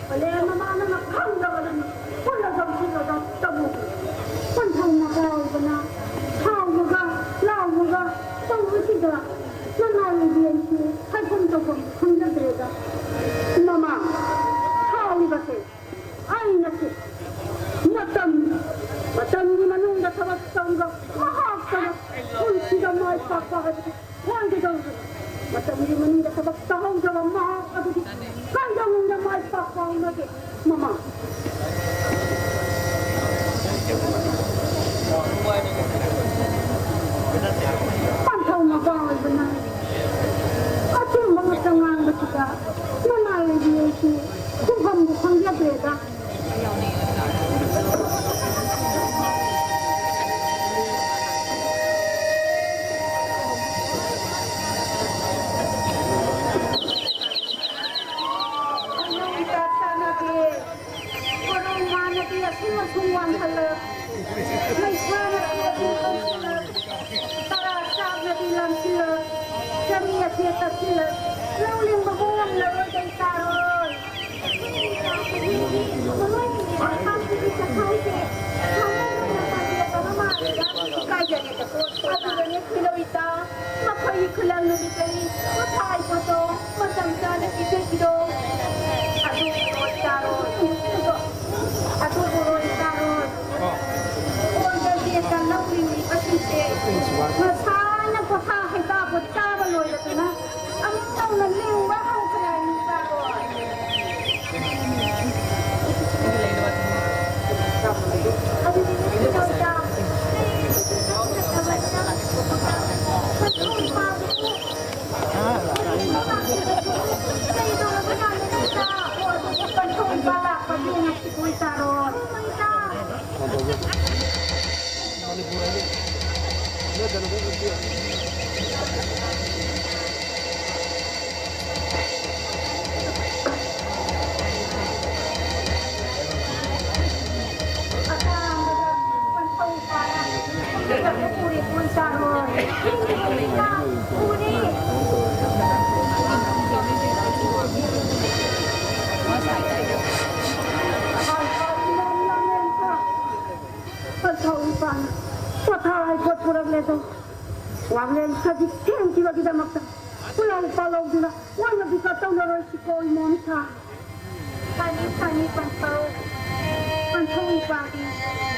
ꯀꯂꯦꯟ ꯃꯃꯥꯅ ꯈꯪꯗꯕꯗꯨꯅꯤ꯫ ꯄꯨꯟꯅ ꯆꯪꯁꯤꯜꯂꯒ ꯇꯧꯕ ꯄꯟꯊꯧ ꯃꯄꯥ ꯑꯣꯏꯕꯅ ꯁꯥꯎꯕꯒ ꯂꯥꯎꯕꯒ ꯇꯧꯕꯁꯤꯗ ꯅꯅꯥꯏꯒꯤ ꯑꯩꯁꯨ ꯍꯥꯏꯐꯝ ꯇꯧꯐꯝ ꯈꯪꯖꯗ꯭ꯔꯦꯗ꯫ ꯃꯃꯥ, ꯁꯥꯎꯔꯤꯕꯁꯦ ꯑꯩ ꯅꯠꯇꯦ꯫ ꯃꯇꯝ, ꯃꯇꯝꯒꯤ ꯃꯅꯨꯡꯗ ꯊꯕꯛ ꯇꯧꯔꯤꯕ ꯃꯍꯥꯛꯇꯅ ꯄꯨꯟꯁꯤꯗ ꯃꯥꯏ ꯄꯥꯛꯄ ꯍꯥꯏꯕꯗꯨ ꯑꯣꯏꯒꯗꯧꯔꯤꯕꯅꯤ꯫ ꯃꯇꯝꯒꯤ ꯃꯅꯨꯡꯗ ꯊꯕꯛ ꯇꯧꯍꯧꯗꯕ ꯃꯍꯥꯛ ꯑꯗꯨꯗꯤ ꯀꯩꯗꯧꯅꯨꯡꯗ ꯃꯥꯏ ꯄꯥꯛꯄ ꯍꯧꯅꯗꯦ꯫ ꯃꯃꯥ, ꯄꯟꯊꯧ ꯃꯄꯥ ꯑꯣꯏꯕꯅ ꯑꯆꯨꯝꯕ ꯉꯥꯛꯇ ꯉꯥꯡꯕꯁꯤꯗ ꯃꯅꯥꯏ ꯑꯣꯏꯕꯤ ꯑꯩꯁꯨ ꯈꯨꯝꯐꯝꯕꯨ ꯈꯪꯖꯗ꯭ꯔꯦꯗ꯫ ꯈꯣꯏꯔꯧ ꯆꯥꯛ ꯆꯥꯟꯅꯗꯦ꯫ ꯀꯣꯔꯧ ꯃꯥꯅꯗꯤ ꯑꯁꯨꯝ ꯑꯁꯨꯝ ꯋꯥꯡꯈꯠꯂꯛ꯫ ꯂꯩꯁꯥꯅꯗꯤ ꯑꯗꯨꯝ ꯍꯧꯁꯤꯜꯂꯛ꯫ ꯇꯔꯥ ꯆꯥꯛꯅꯗꯤ ꯂꯥꯝꯁꯤꯜꯂꯛ꯫ ꯆꯅꯤ ꯑꯁꯦ ꯇꯛꯁꯤꯜꯂꯛ꯫ ꯂꯧ ꯂꯤꯡꯕꯕꯨ ꯉꯝꯂꯔꯣꯏꯗ ꯏꯆꯥꯔꯣꯏ꯫ ꯃꯔꯣꯏꯒꯤ ꯃꯈꯥꯒꯤ ꯆꯈꯥꯏꯁꯦ ꯁꯥꯃꯟꯗꯅ ꯄꯥꯝꯕꯤ ꯑꯃ ꯃꯥꯜꯂꯦꯗ꯫ ꯏꯀꯥꯏꯖꯔꯦꯗꯀꯣ꯫ ꯑꯗꯨꯒꯅꯦ ꯈꯨꯂꯧ ꯏꯇꯥ, ꯃꯈꯣꯏꯒꯤ ꯈꯨꯂꯪ ꯅꯨꯃꯤꯠꯇꯅꯤ ꯃꯊꯥꯏ ꯄꯣꯠꯇꯣ ꯃꯇꯝ ꯆꯥꯅ ꯄꯤꯖꯈꯤꯗꯣ꯫ ꯑꯗꯨꯕꯨ ꯔꯣꯏ ꯇꯥꯔꯣꯏ꯫ ꯑꯗꯨꯕꯨ ꯔꯣꯏ ꯇꯥꯔꯣꯏ꯫ ꯐꯣꯟꯗ ꯖꯦꯠꯇ ꯂꯧꯔꯤꯕꯁꯤꯡꯁꯦ ꯉꯁꯥꯏꯅ ꯄꯣꯊꯥ ꯍꯩꯕꯥꯛꯄꯨ ꯆꯥꯕ ꯂꯣꯏꯔꯗꯅ ꯑꯃꯨꯛ ꯅꯧꯅ ꯂꯤꯡꯕ ꯍꯧꯈ꯭ꯔꯦ ꯍꯥꯏꯕꯅꯤ ꯇꯥꯔꯣꯏ꯫ ꯄꯟꯊꯧ ꯏꯄꯥꯅ ꯄꯣꯊꯥ ꯍꯩꯄꯣꯠ ꯄꯨꯔꯛꯂꯦꯗꯣ꯫ ꯋꯥꯡꯂꯦꯟ ꯁꯖꯤꯛ ꯊꯦꯡꯈꯤꯕꯒꯤꯗꯃꯛꯇ ꯈꯨꯂꯧ ꯄꯥꯜꯍꯧꯗꯨꯅ ꯋꯥꯅ ꯕꯤꯀꯥ ꯇꯧꯅꯔꯣꯏꯁꯤꯀꯣ ꯏꯃꯣꯝꯆꯥ꯫ ꯐꯅꯤ, ꯐꯅꯤ, ꯄꯟꯊꯧ꯫ ꯄꯟꯊꯧ ꯏꯄꯥꯗꯤ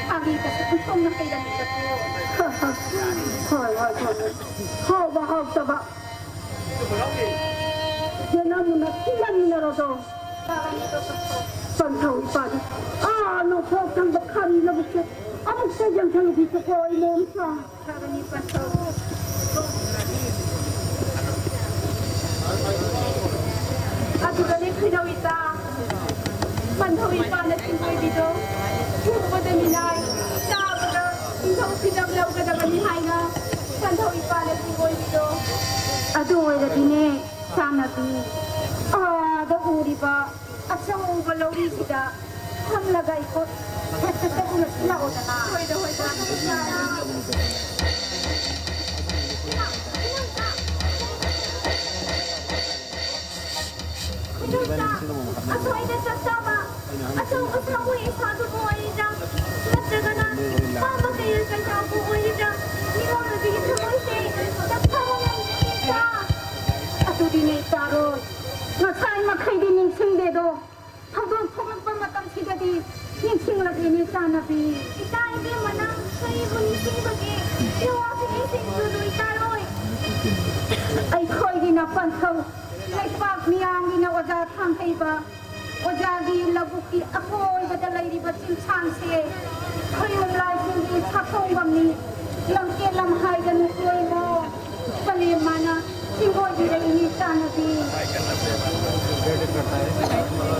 ꯐꯥꯒꯤꯒꯁꯦ ꯑꯣꯟꯊꯣꯛꯅ ꯍꯩꯔꯝꯃꯤꯗꯀꯣ꯫ ꯍꯣꯏ, ꯍꯣꯏ, ꯍꯣꯏ꯫ ꯍꯥꯎꯕ ꯍꯥꯎꯇꯕ ꯌꯦꯟꯅꯃꯨꯟꯅ ꯊꯤꯟꯅꯃꯤꯟꯅꯔꯣꯗꯣ꯫ ꯄꯟꯊꯧ ꯏꯄꯥꯗꯤ ꯑꯥ ꯅꯣꯡꯄꯣꯛ ꯊꯪꯕ ꯈꯥꯔꯤ ꯂꯧꯕꯨꯛꯁꯦ ꯑꯃꯨꯛꯇ ꯌꯦꯡꯁꯤꯜꯂꯨꯈꯤꯁꯤꯀꯣ ꯏꯃꯣꯝꯆꯥ꯫ ꯐꯕꯅꯤ ꯄꯟꯊꯧ꯫ ꯑꯗꯨꯒꯅꯦ ꯈꯨꯏꯅꯧ ꯏꯇꯥ, ꯄꯟꯊꯧ ꯏꯄꯥꯅ ꯆꯤꯡꯒꯣꯏꯕꯤꯗꯣ ꯎꯕꯗ ꯃꯤꯅꯥꯏ, ꯆꯥꯕꯗ ꯅꯤꯡꯊꯧ ꯐꯤꯗꯝ ꯂꯧꯒꯗꯕꯅꯤ ꯍꯥꯏꯅ ꯄꯟꯊꯧ ꯏꯄꯥꯅ ꯆꯤꯡꯒꯣꯏꯕꯤꯗꯣ꯫ ꯑꯗꯨ ꯑꯣꯏꯔꯗꯤꯅꯦ ꯆꯥꯟꯅꯕꯤ, ꯑꯥꯗ ꯎꯔꯤꯕ ꯑꯆꯧꯕ ꯂꯧꯔꯤꯁꯤꯗ ꯐꯝꯂꯒ ꯑꯩꯈꯣꯏ ꯍꯦꯛꯇ ꯆꯠꯂꯨꯔꯁꯤ ꯂꯥꯛꯑꯣꯗꯅ꯫ ꯍꯣꯏꯗ, ꯍꯣꯏꯗ꯫ ꯈꯨꯅꯧꯗ ꯑꯁ꯭ꯋꯥꯏꯗ ꯆꯥꯛ ꯆꯥꯕ ꯑꯆꯧꯕ ꯁꯥꯃꯨ ꯇꯥꯏ ꯃꯈꯩꯗꯤ ꯅꯤꯡꯁꯤꯡꯗꯦꯗꯣ, ꯊꯧꯗꯣꯛ ꯊꯣꯛꯂꯛꯄ ꯃꯇꯝꯁꯤꯗꯗꯤ ꯅꯤꯡꯁꯤꯡꯂꯛꯂꯤꯅꯦ ꯆꯥꯟꯅꯕꯤ꯫ ꯏꯆꯥ ꯏꯕꯦꯝꯃ, ꯅꯪ ꯀꯔꯤꯕꯨ ꯅꯤꯡꯁꯤꯡꯕꯒꯦ? ꯏꯋꯥꯁꯤꯡ ꯏꯁꯤꯡꯁꯨ ꯂꯣꯏ ꯇꯥꯔꯣꯏ꯫ ꯑꯩꯈꯣꯏꯒꯤꯅ ꯄꯟꯊꯧ, ꯂꯩꯄꯥꯛ ꯃꯤꯌꯥꯝꯒꯤꯅ ꯑꯣꯖꯥ ꯊꯥꯡꯍꯩꯕ, ꯑꯣꯖꯥꯒꯤ ꯂꯧꯕꯨꯛꯀꯤ ꯑꯀꯣꯏꯕꯗ ꯂꯩꯔꯤꯕ ꯆꯤꯡꯁꯥꯡꯁꯦ ꯈꯣꯏꯌꯨꯝ ꯂꯥꯏꯁꯤꯡꯒꯤ ꯁꯥꯐꯝꯕꯝꯅꯤ꯫ ꯂꯝꯀꯦꯠ ꯂꯝꯍꯥꯏꯗ ꯅꯨꯡꯀꯣꯏꯕ ꯁꯂꯦꯝ ꯃꯥꯅ ꯆꯤꯡꯒꯣꯏꯕꯤꯔꯛꯏꯅꯤ ꯆꯥꯟꯅꯕꯤ꯫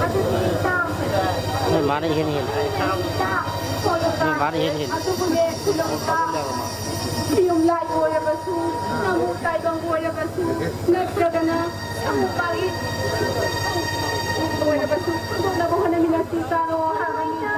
ꯑꯗꯨꯗꯤ ꯏꯇꯥ, ꯅꯣꯏ ꯃꯥꯅ ꯏꯍꯦꯟ ꯍꯦꯜꯂꯤ꯫ ꯏꯇꯥ, ꯅꯣꯏ ꯃꯥꯅ ꯏꯍꯦꯟ ꯍꯦꯜꯂꯤ꯫ ꯑꯗꯨꯕꯨꯅꯦ ꯈꯨꯂꯪ ꯏꯇꯥ, ꯈꯣꯏꯌꯨꯝ ꯂꯥꯏ ꯑꯣꯏꯔꯕꯁꯨ, ꯅꯃꯨ ꯇꯥꯏꯕꯪ ꯑꯣꯏꯔꯕꯁꯨ, ꯅꯠꯇ꯭ꯔꯒꯅ ꯁꯃꯨ ꯄꯥꯔꯤ ꯑꯣꯏꯔꯕꯁꯨ ꯈꯪꯗꯣꯛꯅꯕ ꯍꯣꯠꯅꯃꯤꯟꯅꯁꯤ ꯆꯥꯔꯣ ꯍꯥꯏꯕꯅꯤꯗ꯫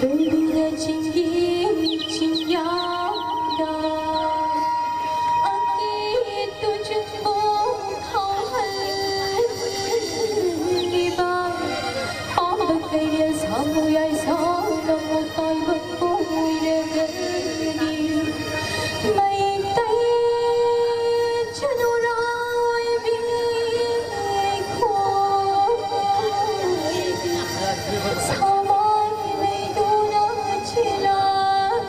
ꯂꯣꯏꯗꯨꯅ ꯆꯤꯡꯒꯤ ꯆꯤꯡꯌꯥꯗ ꯑꯀꯤꯇꯨ ꯆꯤꯡꯕꯣꯡ ꯍꯧꯍꯜꯂꯤꯕ ꯄꯥꯝꯕ ꯀꯩꯅ ꯁꯥꯃꯨ ꯌꯥꯏꯁꯥꯎꯅ ꯃꯇꯥꯏꯕ ꯀꯣꯏꯔꯒꯅꯤ꯫ ꯃꯩꯇꯩ ꯆꯅꯨꯔꯥ ꯑꯣꯏꯕꯤ ꯈꯣꯏ ꯁꯃꯥꯏ ꯂꯩꯗꯨꯅ ꯆꯦꯜꯂꯛ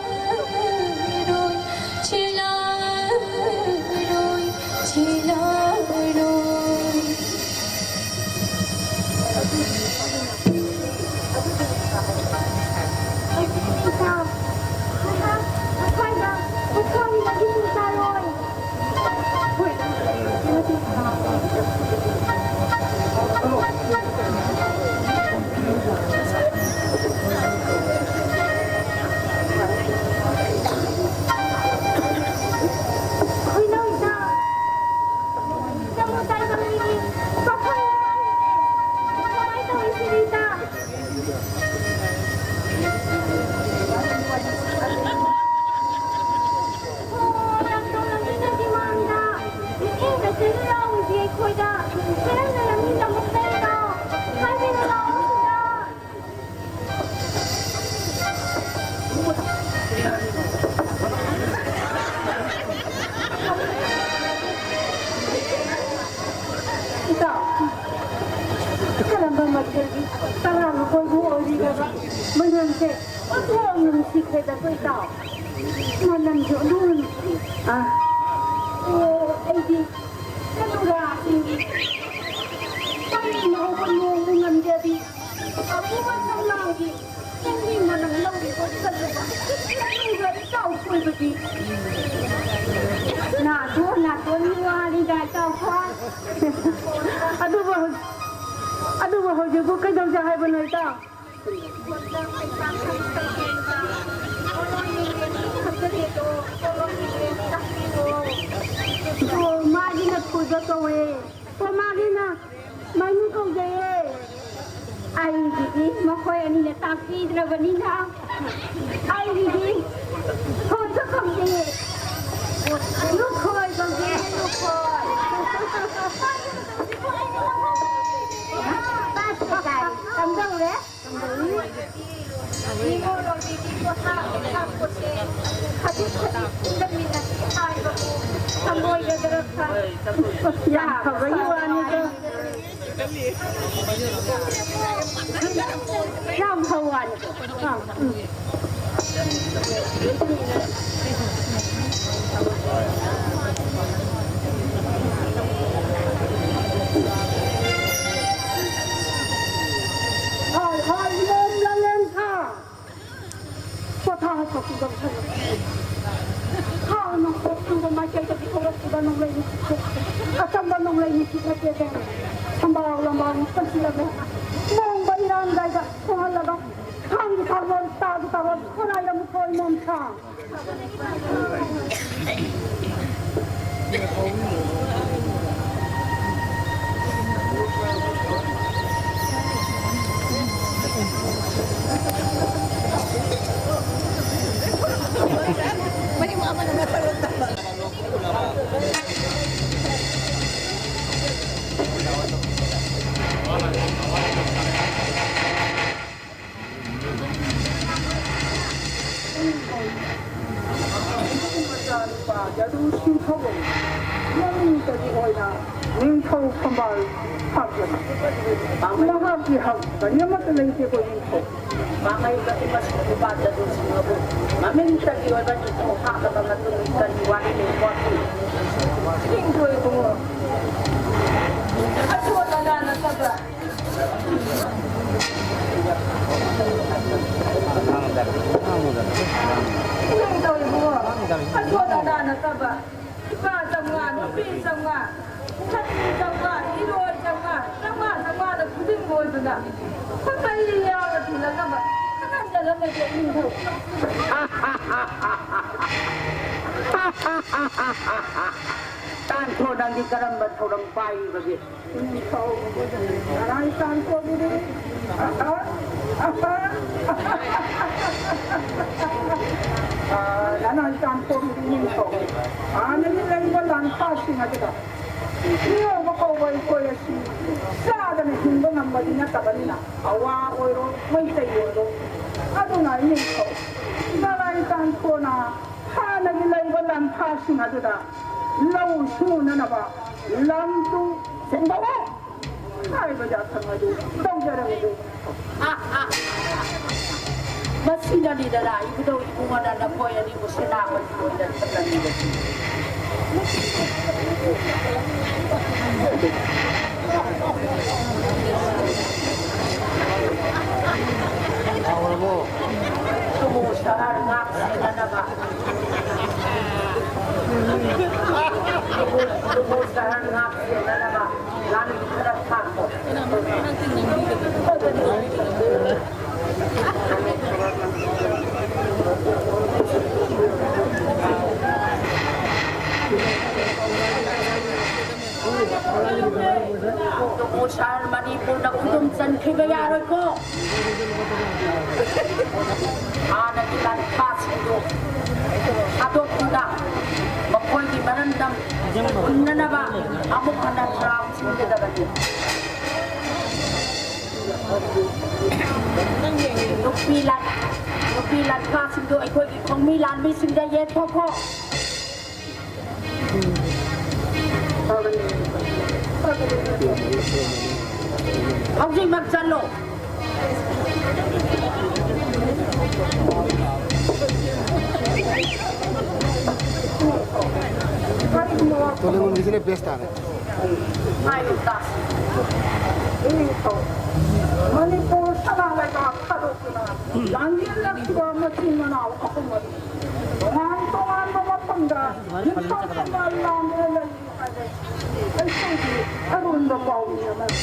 ꯃꯊꯦꯜꯒꯤ ꯇꯔꯥ ꯂꯨꯀꯣꯏꯕꯨ ꯑꯣꯏꯔꯤꯕ ꯃꯅꯝꯁꯦ ꯑꯣꯟꯊꯣꯛꯅ ꯅꯨꯡꯁꯤꯈ꯭ꯔꯦꯗ ꯑꯩꯈꯣꯏ ꯏꯇꯥꯎ꯫ ꯃꯅꯝꯁꯦ ꯑꯣꯟꯊꯣꯛꯅ ꯅꯨꯡꯁꯤ꯫ ꯑꯥ꯫ ꯑꯣ, ꯑꯩꯗꯤ ꯆꯠꯂꯨꯔꯥꯁꯤꯡꯒꯤ ꯄꯔꯤꯅ ꯍꯧꯕ ꯅꯣꯡꯕꯨ ꯉꯝꯖꯕꯤ ꯑꯄꯨꯕ ꯁꯝꯂꯥꯡꯒꯤ ꯅꯪꯒꯤ ꯃꯅꯝ ꯂꯧꯔꯤꯕ ꯆꯠꯂꯨꯕ ꯆꯠꯂꯨꯕ ꯏꯇꯥꯎ ꯀꯣꯏꯕꯗꯤ꯫ ꯅꯥꯇꯣꯟ, ꯅꯥꯇꯣꯟꯒꯤ ꯋꯥꯅꯤꯗ ꯏꯇꯥꯎ ꯈ꯭ꯋꯥꯏ꯫ ꯑꯗꯨꯕꯨ ꯍꯧ-, ꯑꯗꯨꯕꯨ ꯍꯧꯖꯤꯛꯄꯨ ꯀꯩꯗꯧꯁꯦ ꯍꯥꯏꯕꯅꯣ ꯏꯇꯥꯎ? ꯑꯣ, ꯃꯥꯒꯤꯅ ꯊꯣꯏꯕ ꯀꯧꯋꯦ꯫ ꯑꯣ, ꯃꯥꯒꯤꯅ ꯃꯥꯏꯅꯨ ꯀꯧꯖꯩꯌꯦ꯫ ꯑꯩꯒꯤꯗꯤ ꯃꯈꯣꯏ ꯑꯅꯤꯅ ꯇꯥꯛꯄꯤꯗ꯭ꯔꯕꯅꯤꯅ ꯑꯩꯒꯤꯗꯤ ꯊꯣꯏꯕ ꯀꯧꯖꯩꯌꯦ꯫ ꯂꯨꯈꯣꯏ ꯀꯧꯖꯩꯌꯦ, ꯂꯨꯈꯣꯏ꯫ ꯀꯝꯗꯧꯔꯦ? ꯅꯤꯉꯣꯜ ꯂꯣꯟꯕꯤꯒꯤ ꯄꯣꯠꯁꯥ ꯂꯥꯛꯄꯁꯦ ꯈꯖꯤꯛ ꯈꯖꯤꯛ ꯁꯤꯟꯗꯃꯤꯟꯅꯁꯤ ꯍꯥꯏꯕꯕꯨ ꯁꯪꯒꯣꯏꯒꯗ꯭ꯔꯥ ꯈꯪ-, ꯌꯥꯝ ꯐꯕꯒꯤ ꯋꯥꯅꯤꯗ꯫ ꯌꯥꯝ ꯐꯕ ꯋꯥꯅꯤꯗ꯫ ꯑꯥ, ꯎꯝ꯫ ꯍꯥꯏ, ꯍꯥꯏ, ꯏꯃꯣꯝ ꯂꯥꯡꯂꯦꯟ ꯊꯥ꯫ ꯄꯣꯊꯥ ꯍꯥꯏꯊꯣꯛꯈꯤꯕ ꯃꯁꯛ꯫ ꯍꯥꯟꯅ ꯄꯣꯛꯂꯨꯕ ꯃꯥꯏꯀꯩꯗꯒꯤ ꯍꯧꯔꯛꯈꯤꯕ ꯅꯣꯡꯂꯩ ꯅꯨꯡꯁꯤꯠꯁꯦ ꯑꯆꯝꯕ ꯅꯣꯡꯂꯩ ꯅꯨꯡꯁꯤꯠ ꯅꯠꯇꯦꯗ꯫ ꯁꯝꯕꯥꯎ ꯂꯝꯕꯥꯎ ꯀꯟꯁꯤꯜꯂꯒ ꯃꯣꯡꯕ ꯏꯔꯥꯡꯗꯥꯏꯗ ꯊꯣꯡꯍꯜꯂꯒ ꯊꯥꯡꯒꯤ ꯊꯥꯡꯂꯣꯟ ꯇꯥꯒꯤ ꯇꯥꯔꯣꯟ ꯈꯨꯔꯥꯏꯗ ꯃꯨꯊꯣꯏ ꯃꯣꯝꯊꯥ꯫ ꯃꯆꯥꯅꯨꯄꯥ ꯌꯥꯗꯨ ꯁꯤꯡꯊꯧ ꯃꯃꯤꯡꯗꯒꯤ ꯑꯣꯏꯅ ꯅꯤꯡꯊꯧ ꯐꯝꯕꯥꯜ ꯍꯥꯞꯇꯅ ꯃꯍꯥꯛꯀꯤ ꯍꯛ ꯀꯔꯤ ꯑꯃꯠꯇ ꯂꯩꯇꯦꯀꯣ, ꯅꯤꯡꯊꯧ꯫ ꯄꯥꯡꯒꯩꯒ ꯏꯃꯁꯨ ꯅꯨꯄꯥ ꯖꯗꯨꯁꯤꯡ ꯑꯗꯨ ꯃꯃꯤꯡꯇꯒꯤ ꯑꯣꯏꯕ ꯅꯤꯡꯊꯧ ꯍꯥꯞꯂꯕ ꯃꯇꯨꯡ ꯀꯔꯤ ꯋꯥꯔꯤ ꯂꯩ ꯋꯥꯈꯤ? ꯅꯤꯡꯊꯧ ꯏꯕꯨꯡꯉꯣ, ꯑꯁꯣꯟ ꯑꯅꯥ ꯅꯠꯇꯕ꯫ ꯅꯤꯡꯊꯧ ꯏꯕꯨꯡꯉꯣ, ꯑꯁꯣꯟ ꯑꯅꯥ ꯅꯠꯇꯕ꯫ ꯅꯨꯄꯥ ꯆꯥꯝꯃꯉꯥ, ꯅꯨꯄꯤ ꯆꯥꯝꯃꯉꯥ, ꯁꯟ ꯆꯥꯝꯃꯉꯥ, ꯏꯔꯣꯏ ꯆꯥꯝꯃꯉꯥ, ꯆꯥꯝꯃꯉꯥ, ꯆꯥꯝꯃꯉꯥꯗ ꯈꯨꯖꯤꯡ ꯑꯣꯏꯗꯨꯅ ꯈꯨꯠꯃꯩ ꯌꯥꯎꯅ ꯊꯤꯜꯂꯛꯅꯕ ꯈꯪꯍꯟꯖꯔꯝꯂꯒꯦ ꯅꯤꯡꯊꯧ꯫ ꯇꯥꯟꯊꯣ, ꯅꯪꯗꯤ ꯀꯔꯝꯕ ꯊꯧꯔꯝ ꯄꯥꯏꯔꯤꯕꯒꯦ? ꯅꯤꯡꯊꯧ, ꯅꯅꯥꯏ ꯇꯥꯟꯊꯣꯛꯂꯤꯅꯤ꯫ ꯑꯍ, ꯑꯍ꯫ ꯑ, ꯅꯅꯥꯏ ꯇꯥꯟꯊꯣꯛꯂꯤꯅꯤ ꯅꯤꯡꯊꯧ꯫ ꯍꯥꯟꯅꯗꯤ ꯂꯩꯕ ꯂꯥꯟꯐꯥꯁꯤꯡ ꯑꯗꯨꯗ ꯃꯤꯑꯣꯏꯕ ꯀꯧꯕ ꯑꯩꯈꯣꯏ ꯑꯁꯤ ꯆꯥꯗꯅ ꯍꯤꯡꯕ ꯉꯝꯕꯗꯤ ꯅꯠꯇꯕꯅꯤꯅ, ꯑꯋꯥ ꯑꯣꯏꯔꯣ, ꯃꯩꯇꯩ ꯑꯣꯏꯔꯣ꯫ ꯑꯗꯨꯅ ꯅꯤꯡꯊꯧ, ꯅꯅꯥꯏ ꯇꯥꯟꯊꯣꯛꯅ ꯍꯥꯟꯅꯒꯤ ꯂꯩꯕ ꯂꯥꯟꯐꯥꯁꯤꯡ ꯑꯗꯨꯗ ꯂꯧ ꯁꯨꯅꯅꯕ ꯂꯝꯗꯨ ꯁꯦꯡꯗꯣꯛꯎ ꯍꯥꯏꯕ ꯌꯥꯊꯪ ꯑꯗꯨ ꯇꯧꯖꯔꯝꯃꯤ꯫ ꯃꯁꯤꯅꯅꯤꯗꯅ ꯏꯕꯨꯙꯧ ꯏꯕꯨꯡꯉꯣꯅ ꯅꯈꯣꯏ ꯑꯅꯤꯕꯨ ꯁꯦꯅꯥꯄꯇꯤ ꯑꯣꯏꯅ ꯊꯝꯂꯝꯃꯤꯕꯁꯤ꯫ ꯍꯧꯔꯕꯣ? ꯁꯍꯔ ꯉꯥꯛ ꯁꯦꯟꯅꯅꯕ꯫ ꯁꯍꯔ ꯉꯥꯛ ꯁꯦꯟꯅꯅꯕ ꯂꯥꯟꯃꯤ ꯈꯔ ꯊꯥꯈꯣ꯫ ꯁꯍꯔ ꯃꯅꯤꯄꯨꯔꯗ ꯈꯨꯗꯨꯝ ꯆꯟꯈꯤꯕ ꯌꯥꯔꯣꯏꯀꯣ꯫ ꯍꯥꯟꯅꯒꯤ ꯂꯥꯟꯐꯥꯁꯤꯡꯗꯨ ꯊꯥꯗꯣꯛꯇꯨꯅ ꯃꯈꯣꯏꯒꯤ ꯃꯔꯝꯗꯝ ꯍꯨꯟꯅꯅꯕ ꯑꯃꯨꯛ ꯍꯟꯅ ꯊꯧꯔꯥꯡ ꯁꯤꯟꯒꯗꯕꯅꯤ꯫ ꯅꯨꯄꯤ ꯂꯥꯟ-, ꯅꯨꯄꯤ ꯂꯥꯟꯐꯥꯁꯤꯡꯗꯨ ꯑꯩꯈꯣꯏꯒꯤ ꯈꯣꯡꯃꯤ ꯂꯥꯟꯃꯤꯁꯤꯡꯗ ꯌꯦꯟꯊꯣꯛꯈꯣ꯫ ꯍꯧꯖꯤꯛꯃꯛ ꯆꯠꯂꯣ꯫ ꯇꯣꯂꯦꯃꯣꯟꯒꯤꯁꯤꯅ ꯕꯦꯁ ꯇꯥꯔꯦ꯫ ꯍꯥꯏꯌꯨ ꯇꯥꯁꯤ꯫ ꯏꯅꯤꯡꯊꯧ, ꯃꯅꯤꯄꯨꯔ ꯁꯅꯥ ꯂꯩꯕꯥꯛ ꯊꯥꯗꯣꯛꯇꯨꯅ ꯂꯥꯟꯖꯦꯜꯂꯛꯈꯤꯕ ꯃꯆꯤꯟ ꯃꯅꯥꯎ ꯑꯍꯨꯝ ꯑꯗꯨ ꯇꯣꯉꯥꯟ ꯇꯣꯉꯥꯟꯕ ꯃꯐꯝꯗ ꯅꯤꯡꯊꯧ ꯐꯝꯕꯥꯜ ꯂꯥꯡꯗꯨꯅ ꯂꯩꯔꯤ ꯍꯥꯏꯕ ꯑꯩꯈꯣꯏꯒꯤ ꯑꯔꯣꯟꯕ ꯄꯥꯎꯃꯤ ꯑꯃꯅꯤ꯫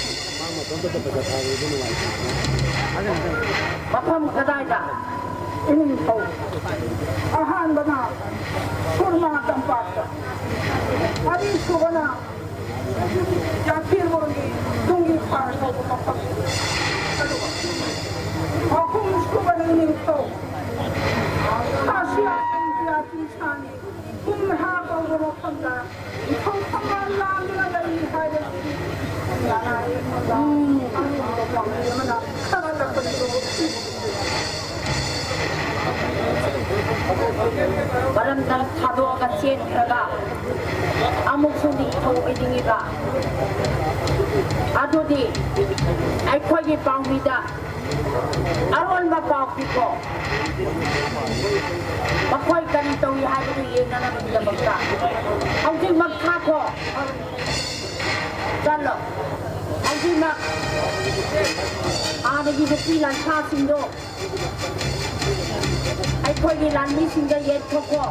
ꯃꯐꯝ ꯀꯗꯥꯏꯗ? ꯏꯅꯤꯡꯊꯧ꯫ ꯑꯍꯥꯟꯕꯅ ꯁꯨꯔꯃꯥ ꯇꯝꯄꯥꯛꯇ, ꯑꯅꯤꯁꯨꯕꯅ ꯌꯥꯊꯤꯔꯣꯜꯒꯤ ꯇꯨꯡꯒꯤ ꯐꯥꯔ ꯇꯧꯕ ꯃꯐꯝ, ꯑꯗꯨꯒ ꯑꯍꯨꯝꯁꯨꯕꯅ ꯏꯅꯤꯡꯊꯧ ꯈꯥꯁꯤꯌꯥ ꯏꯟꯗꯤꯌꯥ ꯆꯤꯡꯁꯥꯡꯒꯤ ꯀꯨꯝꯍꯥ ꯀꯧꯕ ꯃꯐꯝꯗ ꯅꯤꯡꯊꯧ ꯐꯝꯕꯥꯜ ꯂꯥꯡꯗꯨꯅ ꯂꯩꯔꯤ ꯍꯥꯏꯕꯁꯤ ꯂꯅꯥꯏ ꯑꯃꯗ ꯑꯔꯨꯕ ꯄꯥꯎꯃꯤ ꯑꯃꯅ ꯊꯥꯒꯠꯂꯛꯄꯗꯨ ꯃꯔꯝꯗꯝ ꯊꯥꯗꯣꯛꯑꯒ ꯆꯦꯟꯈ꯭ꯔꯒ ꯑꯃꯨꯛꯁꯨ ꯅꯤꯡꯊꯧ ꯑꯣꯏꯅꯤꯡꯉꯤꯕ ꯑꯗꯨꯗꯤ ꯑꯩꯈꯣꯏꯒꯤ ꯄꯥꯎꯃꯤꯗ ꯑꯔꯣꯟꯕ ꯄꯥꯎ ꯄꯤꯈꯣ꯫ ꯃꯈꯣꯏ ꯀꯔꯤ ꯇꯧꯏ ꯍꯥꯏꯕꯗꯨ ꯌꯦꯡꯅꯅꯕꯒꯤꯗꯃꯛꯇ ꯍꯧꯖꯤꯛꯃꯛ ꯊꯥꯈꯣ꯫ ꯆꯠꯂꯣ꯫ ꯍꯧꯖꯤꯛꯃꯛ ꯑꯥꯗꯒꯤ ꯅꯨꯄꯤ ꯂꯥꯟꯁꯥꯁꯤꯡꯗꯣ ꯑꯩꯈꯣꯏꯒꯤ ꯂꯥꯟꯃꯤꯁꯤꯡꯗ ꯌꯦꯟꯊꯣꯛꯈꯣ꯫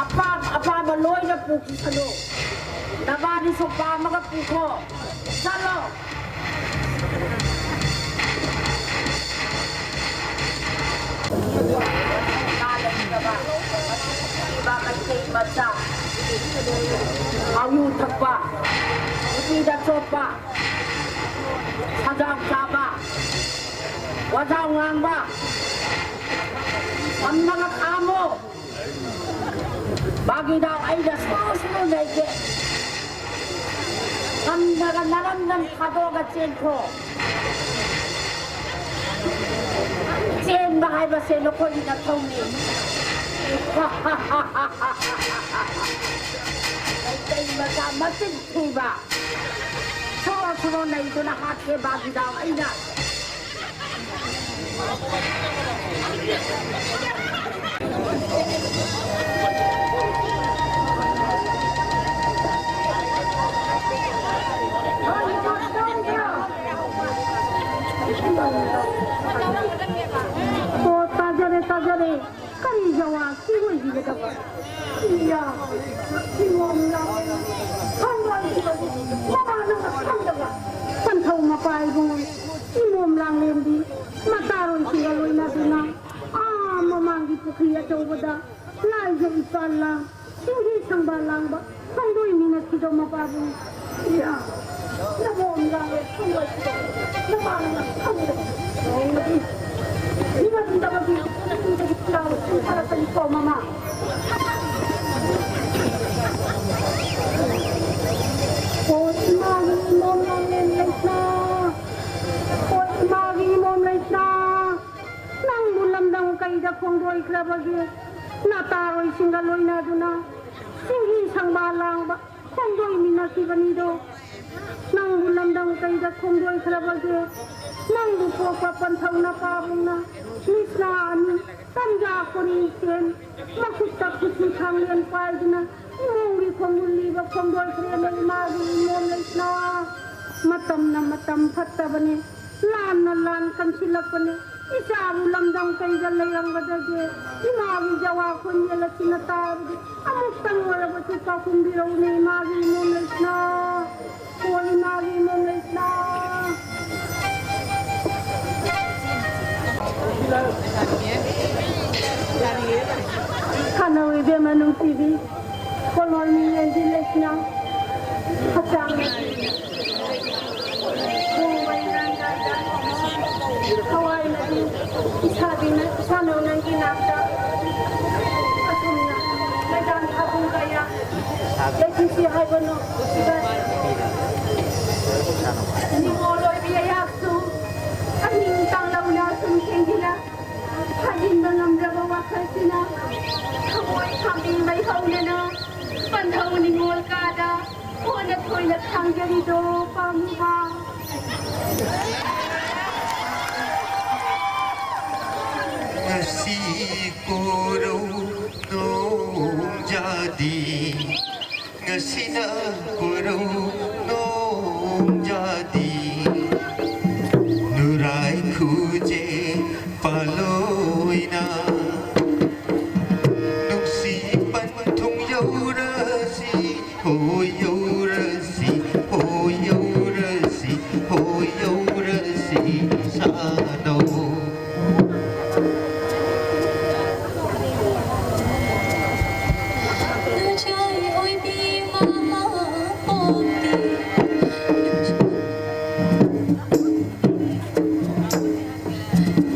ꯑꯄꯥꯝ ꯑꯄꯥꯝꯕ ꯂꯣꯏꯅ ꯄꯨꯈꯤꯁꯅꯨ꯫ ꯅꯕꯥꯅꯤꯁꯨ ꯄꯥꯝꯃꯒ ꯄꯨꯈꯣ꯫ ꯆꯠꯂꯣ꯫ ꯃꯩꯇꯩ ꯃꯆꯥ, ꯑꯌꯨ ꯊꯛꯄ, ꯅꯨꯄꯤꯗ ꯆꯣꯞꯄ, ꯁꯖꯥꯎ ꯆꯥꯕ, ꯋꯥꯖꯥꯎ ꯉꯥꯡꯕ, ꯁꯝꯅꯒ ꯈꯥꯝꯃꯣ꯫ ꯃꯥꯒꯤꯗ ꯑꯩꯅ ꯁꯨꯔꯨ ꯁꯨꯔꯨ ꯂꯩꯒꯦ꯫ ꯉꯝꯗ꯭ꯔꯒ ꯅꯔꯝꯗꯝ ꯊꯥꯗꯣꯛꯑꯒ ꯆꯦꯟꯈ꯭ꯔꯣ꯫ ꯆꯦꯟꯕ ꯍꯥꯏꯕꯁꯦ ꯅꯈꯣꯏꯒꯤ ꯅꯊꯧꯅꯤ꯫ ꯃꯩꯇꯩ ꯃꯆꯥ ꯃꯆꯤꯟ ꯊꯤꯕ꯫ ꯁꯣꯔꯣ ꯁꯣꯔꯣ ꯅꯩꯗꯨꯅ ꯍꯥꯠꯀꯦ ꯕꯥꯖꯤꯔꯥꯎ ꯑꯩꯅ꯫ ꯑꯣ, ꯇꯥꯖꯔꯦ, ꯇꯥꯖꯔꯦ꯫ ꯀꯔꯤ ꯖꯋꯥ ꯁꯤ ꯑꯣꯏꯕꯤꯒꯗꯕ? ꯏꯌꯥ, ꯏꯃꯣꯝ ꯂꯥꯡꯂꯦꯝ ꯊꯋꯥꯏꯁꯤꯕꯗꯤ ꯃꯃꯥꯅ ꯈꯪꯗꯕ꯫ ꯄꯟꯊꯧ ꯃꯄꯥ ꯏꯕꯨꯡꯉꯣ, ꯏꯃꯣꯝ ꯂꯥꯡꯂꯦꯝꯗꯤ ꯃꯆꯥꯔꯣꯏꯁꯤꯡꯒ ꯂꯣꯏꯅꯗꯨꯅ ꯑꯥ ꯃꯃꯥꯡꯒꯤ ꯄꯨꯈ꯭ꯔꯤ ꯑꯆꯧꯕꯗ ꯂꯥꯏꯖ ꯏꯄꯥꯜ ꯂꯥꯡ, ꯁꯤꯡꯍꯤ ꯁꯪꯕꯥꯜ ꯂꯥꯡꯕ ꯈꯣꯡꯗꯣꯏ ꯃꯤꯅ ꯊꯤꯗꯧ ꯃꯄꯥꯕꯨ꯫ ꯏꯌꯥ, ꯅꯃꯣꯝ ꯂꯥꯡꯂꯦꯝ ꯊꯋꯥꯏꯁꯤꯕꯗꯤ ꯅꯃꯥꯅ ꯈꯪꯗꯕ꯫ ꯅꯣꯡꯃꯗꯤ ꯅꯤꯡꯉꯝꯗꯕꯒꯤ ꯄꯨꯛꯅꯤꯡꯗꯒꯤ ꯂꯥꯎ ꯁꯤꯟꯊꯔꯛꯀꯅꯤꯀꯣ ꯃꯃꯥ꯫ ꯑꯣ ꯏꯃꯥꯒꯤ ꯏꯃꯣꯝ ꯂꯥꯡꯂꯦꯝ ꯂꯩꯁꯅꯥ, ꯑꯣ ꯏꯃꯥꯒꯤ ꯏꯃꯣꯝ ꯂꯩꯁꯅꯥ, ꯅꯪꯕꯨ ꯂꯝꯗꯝ ꯀꯩꯗ ꯈꯣꯡꯗꯣꯏꯈ꯭ꯔꯕꯒꯦ? ꯅꯇꯥꯔꯣꯏꯁꯤꯡꯒ ꯂꯣꯏꯅꯗꯨꯅ ꯁꯤꯡꯍꯤ ꯁꯪꯕꯥꯜ ꯂꯥꯡꯕ ꯈꯣꯡꯗꯣꯏꯃꯤꯟꯅꯈꯤꯕꯅꯤꯗꯣ꯫ ꯅꯪꯕꯨ ꯂꯝꯗꯝ ꯀꯩꯗ ꯈꯣꯡꯗꯣꯏꯈ꯭ꯔꯕꯒꯦ? ꯅꯪꯕꯨ ꯄꯣꯛꯄ ꯄꯟꯊꯧꯅ ꯄꯥꯕꯨꯡꯅ ꯂꯤꯁꯅꯥ ꯑꯅꯤ, ꯇꯟꯖꯥ ꯀꯣꯔꯤ ꯁꯦꯟ, ꯃꯈꯨꯠꯇ ꯈꯨꯠꯁꯨ ꯊꯥꯡꯂꯦꯟ ꯄꯥꯏꯗꯨꯅ ꯏꯃꯣꯝꯒꯤ ꯈꯣꯡꯒꯨꯜ ꯂꯤꯕ ꯈꯣꯡꯗꯣꯏꯈ꯭ꯔꯦꯅꯦ ꯏꯃꯥꯒꯤ ꯏꯃꯣꯝ ꯂꯩꯁꯅꯥ꯫ ꯃꯇꯝꯅ ꯃꯇꯝ ꯐꯠꯇꯕꯅꯦ, ꯂꯥꯟꯅ ꯂꯥꯟ ꯀꯟꯁꯤꯜꯂꯛꯄꯅꯦ꯫ ꯏꯆꯥꯕꯨ ꯂꯝꯗꯝ ꯀꯩꯗ ꯂꯩꯔꯝꯒꯗꯒꯦ? ꯏꯃꯥꯒꯤ ꯖꯋꯥ ꯈꯣꯟꯖꯦꯜ ꯑꯁꯤꯅ ꯇꯥꯕꯗꯤ ꯑꯃꯨꯛꯇꯪ ꯑꯣꯏꯔꯕꯁꯨ ꯄꯥꯎꯈꯨꯝꯕꯤꯔꯧꯅꯦ ꯏꯃꯥꯒꯤ ꯏꯃꯣꯝ ꯂꯩꯁꯅꯥ꯫ ꯍꯣ ꯏꯃꯥꯒꯤ ꯏꯃꯣꯝ ꯂꯩꯁꯅꯥ꯫ ꯁꯥꯟꯅꯧ ꯏꯕꯦꯝꯃ ꯅꯨꯡꯁꯤꯕꯤ꯫ ꯀꯣꯂꯣꯅꯤ ꯌꯦꯟꯕꯤ ꯂꯩꯁꯅꯥ꯫ ꯍꯛꯆꯥꯡ ꯊꯋꯥꯏꯅꯗꯤ ꯏꯁꯥꯕꯤꯅ ꯏꯁꯥꯅꯧ ꯅꯪꯒꯤ ꯅꯥꯛꯇ ꯑꯁꯨꯝꯅ ꯂꯩꯗꯥꯡ ꯊꯥꯕꯨꯡ ꯀꯌꯥ ꯂꯩꯈꯤꯁꯤ ꯍꯥꯏꯕꯅꯣ? ꯅꯤꯉꯣꯜ ꯑꯣꯏꯕꯤ ꯑꯩꯍꯥꯛꯁꯨ ꯑꯍꯤꯡ ꯇꯥꯡꯂꯧꯅ ꯁꯨꯝ ꯊꯦꯡꯗꯨꯅ ꯐꯥꯖꯤꯟꯕ ꯉꯝꯗ꯭ꯔꯕ ꯋꯥꯈꯜꯁꯤꯅ ꯊꯃꯣꯏ ꯈꯥꯝꯕꯤ ꯃꯩ ꯍꯧꯅꯅ ꯄꯟꯊꯧ ꯅꯤꯉꯣꯜ ꯀꯥꯗ ꯀꯣꯟꯅ ꯊꯣꯏꯅ ꯈꯥꯡꯖꯔꯤꯗꯣ ꯄꯥꯝꯃꯨꯕ꯫ ꯉꯁꯤ ꯀꯣꯔꯧ ꯅꯣꯡꯖꯥꯗꯤ, ꯉꯁꯤꯅ ꯀꯣꯔꯧ ꯅꯣꯡꯖꯥꯗꯤ, ꯅꯨꯔꯥꯏ ꯈꯨꯖꯦ ꯄꯥꯂꯣꯏꯅ ꯅꯨꯡꯁꯤ ꯄꯟꯊꯨꯡ ꯌꯧꯔꯁꯤ, ꯍꯣ ꯌꯧꯔꯁꯤ, ꯍꯣ ꯌꯧꯔꯁꯤ, ꯍꯣ ꯌꯧꯔꯁꯤ ꯁꯥꯅꯧ꯫ ꯅꯨꯡꯖꯥꯏ ꯑꯣꯏꯕꯤ ꯃꯃꯥ ꯄꯣꯛꯄꯤ꯫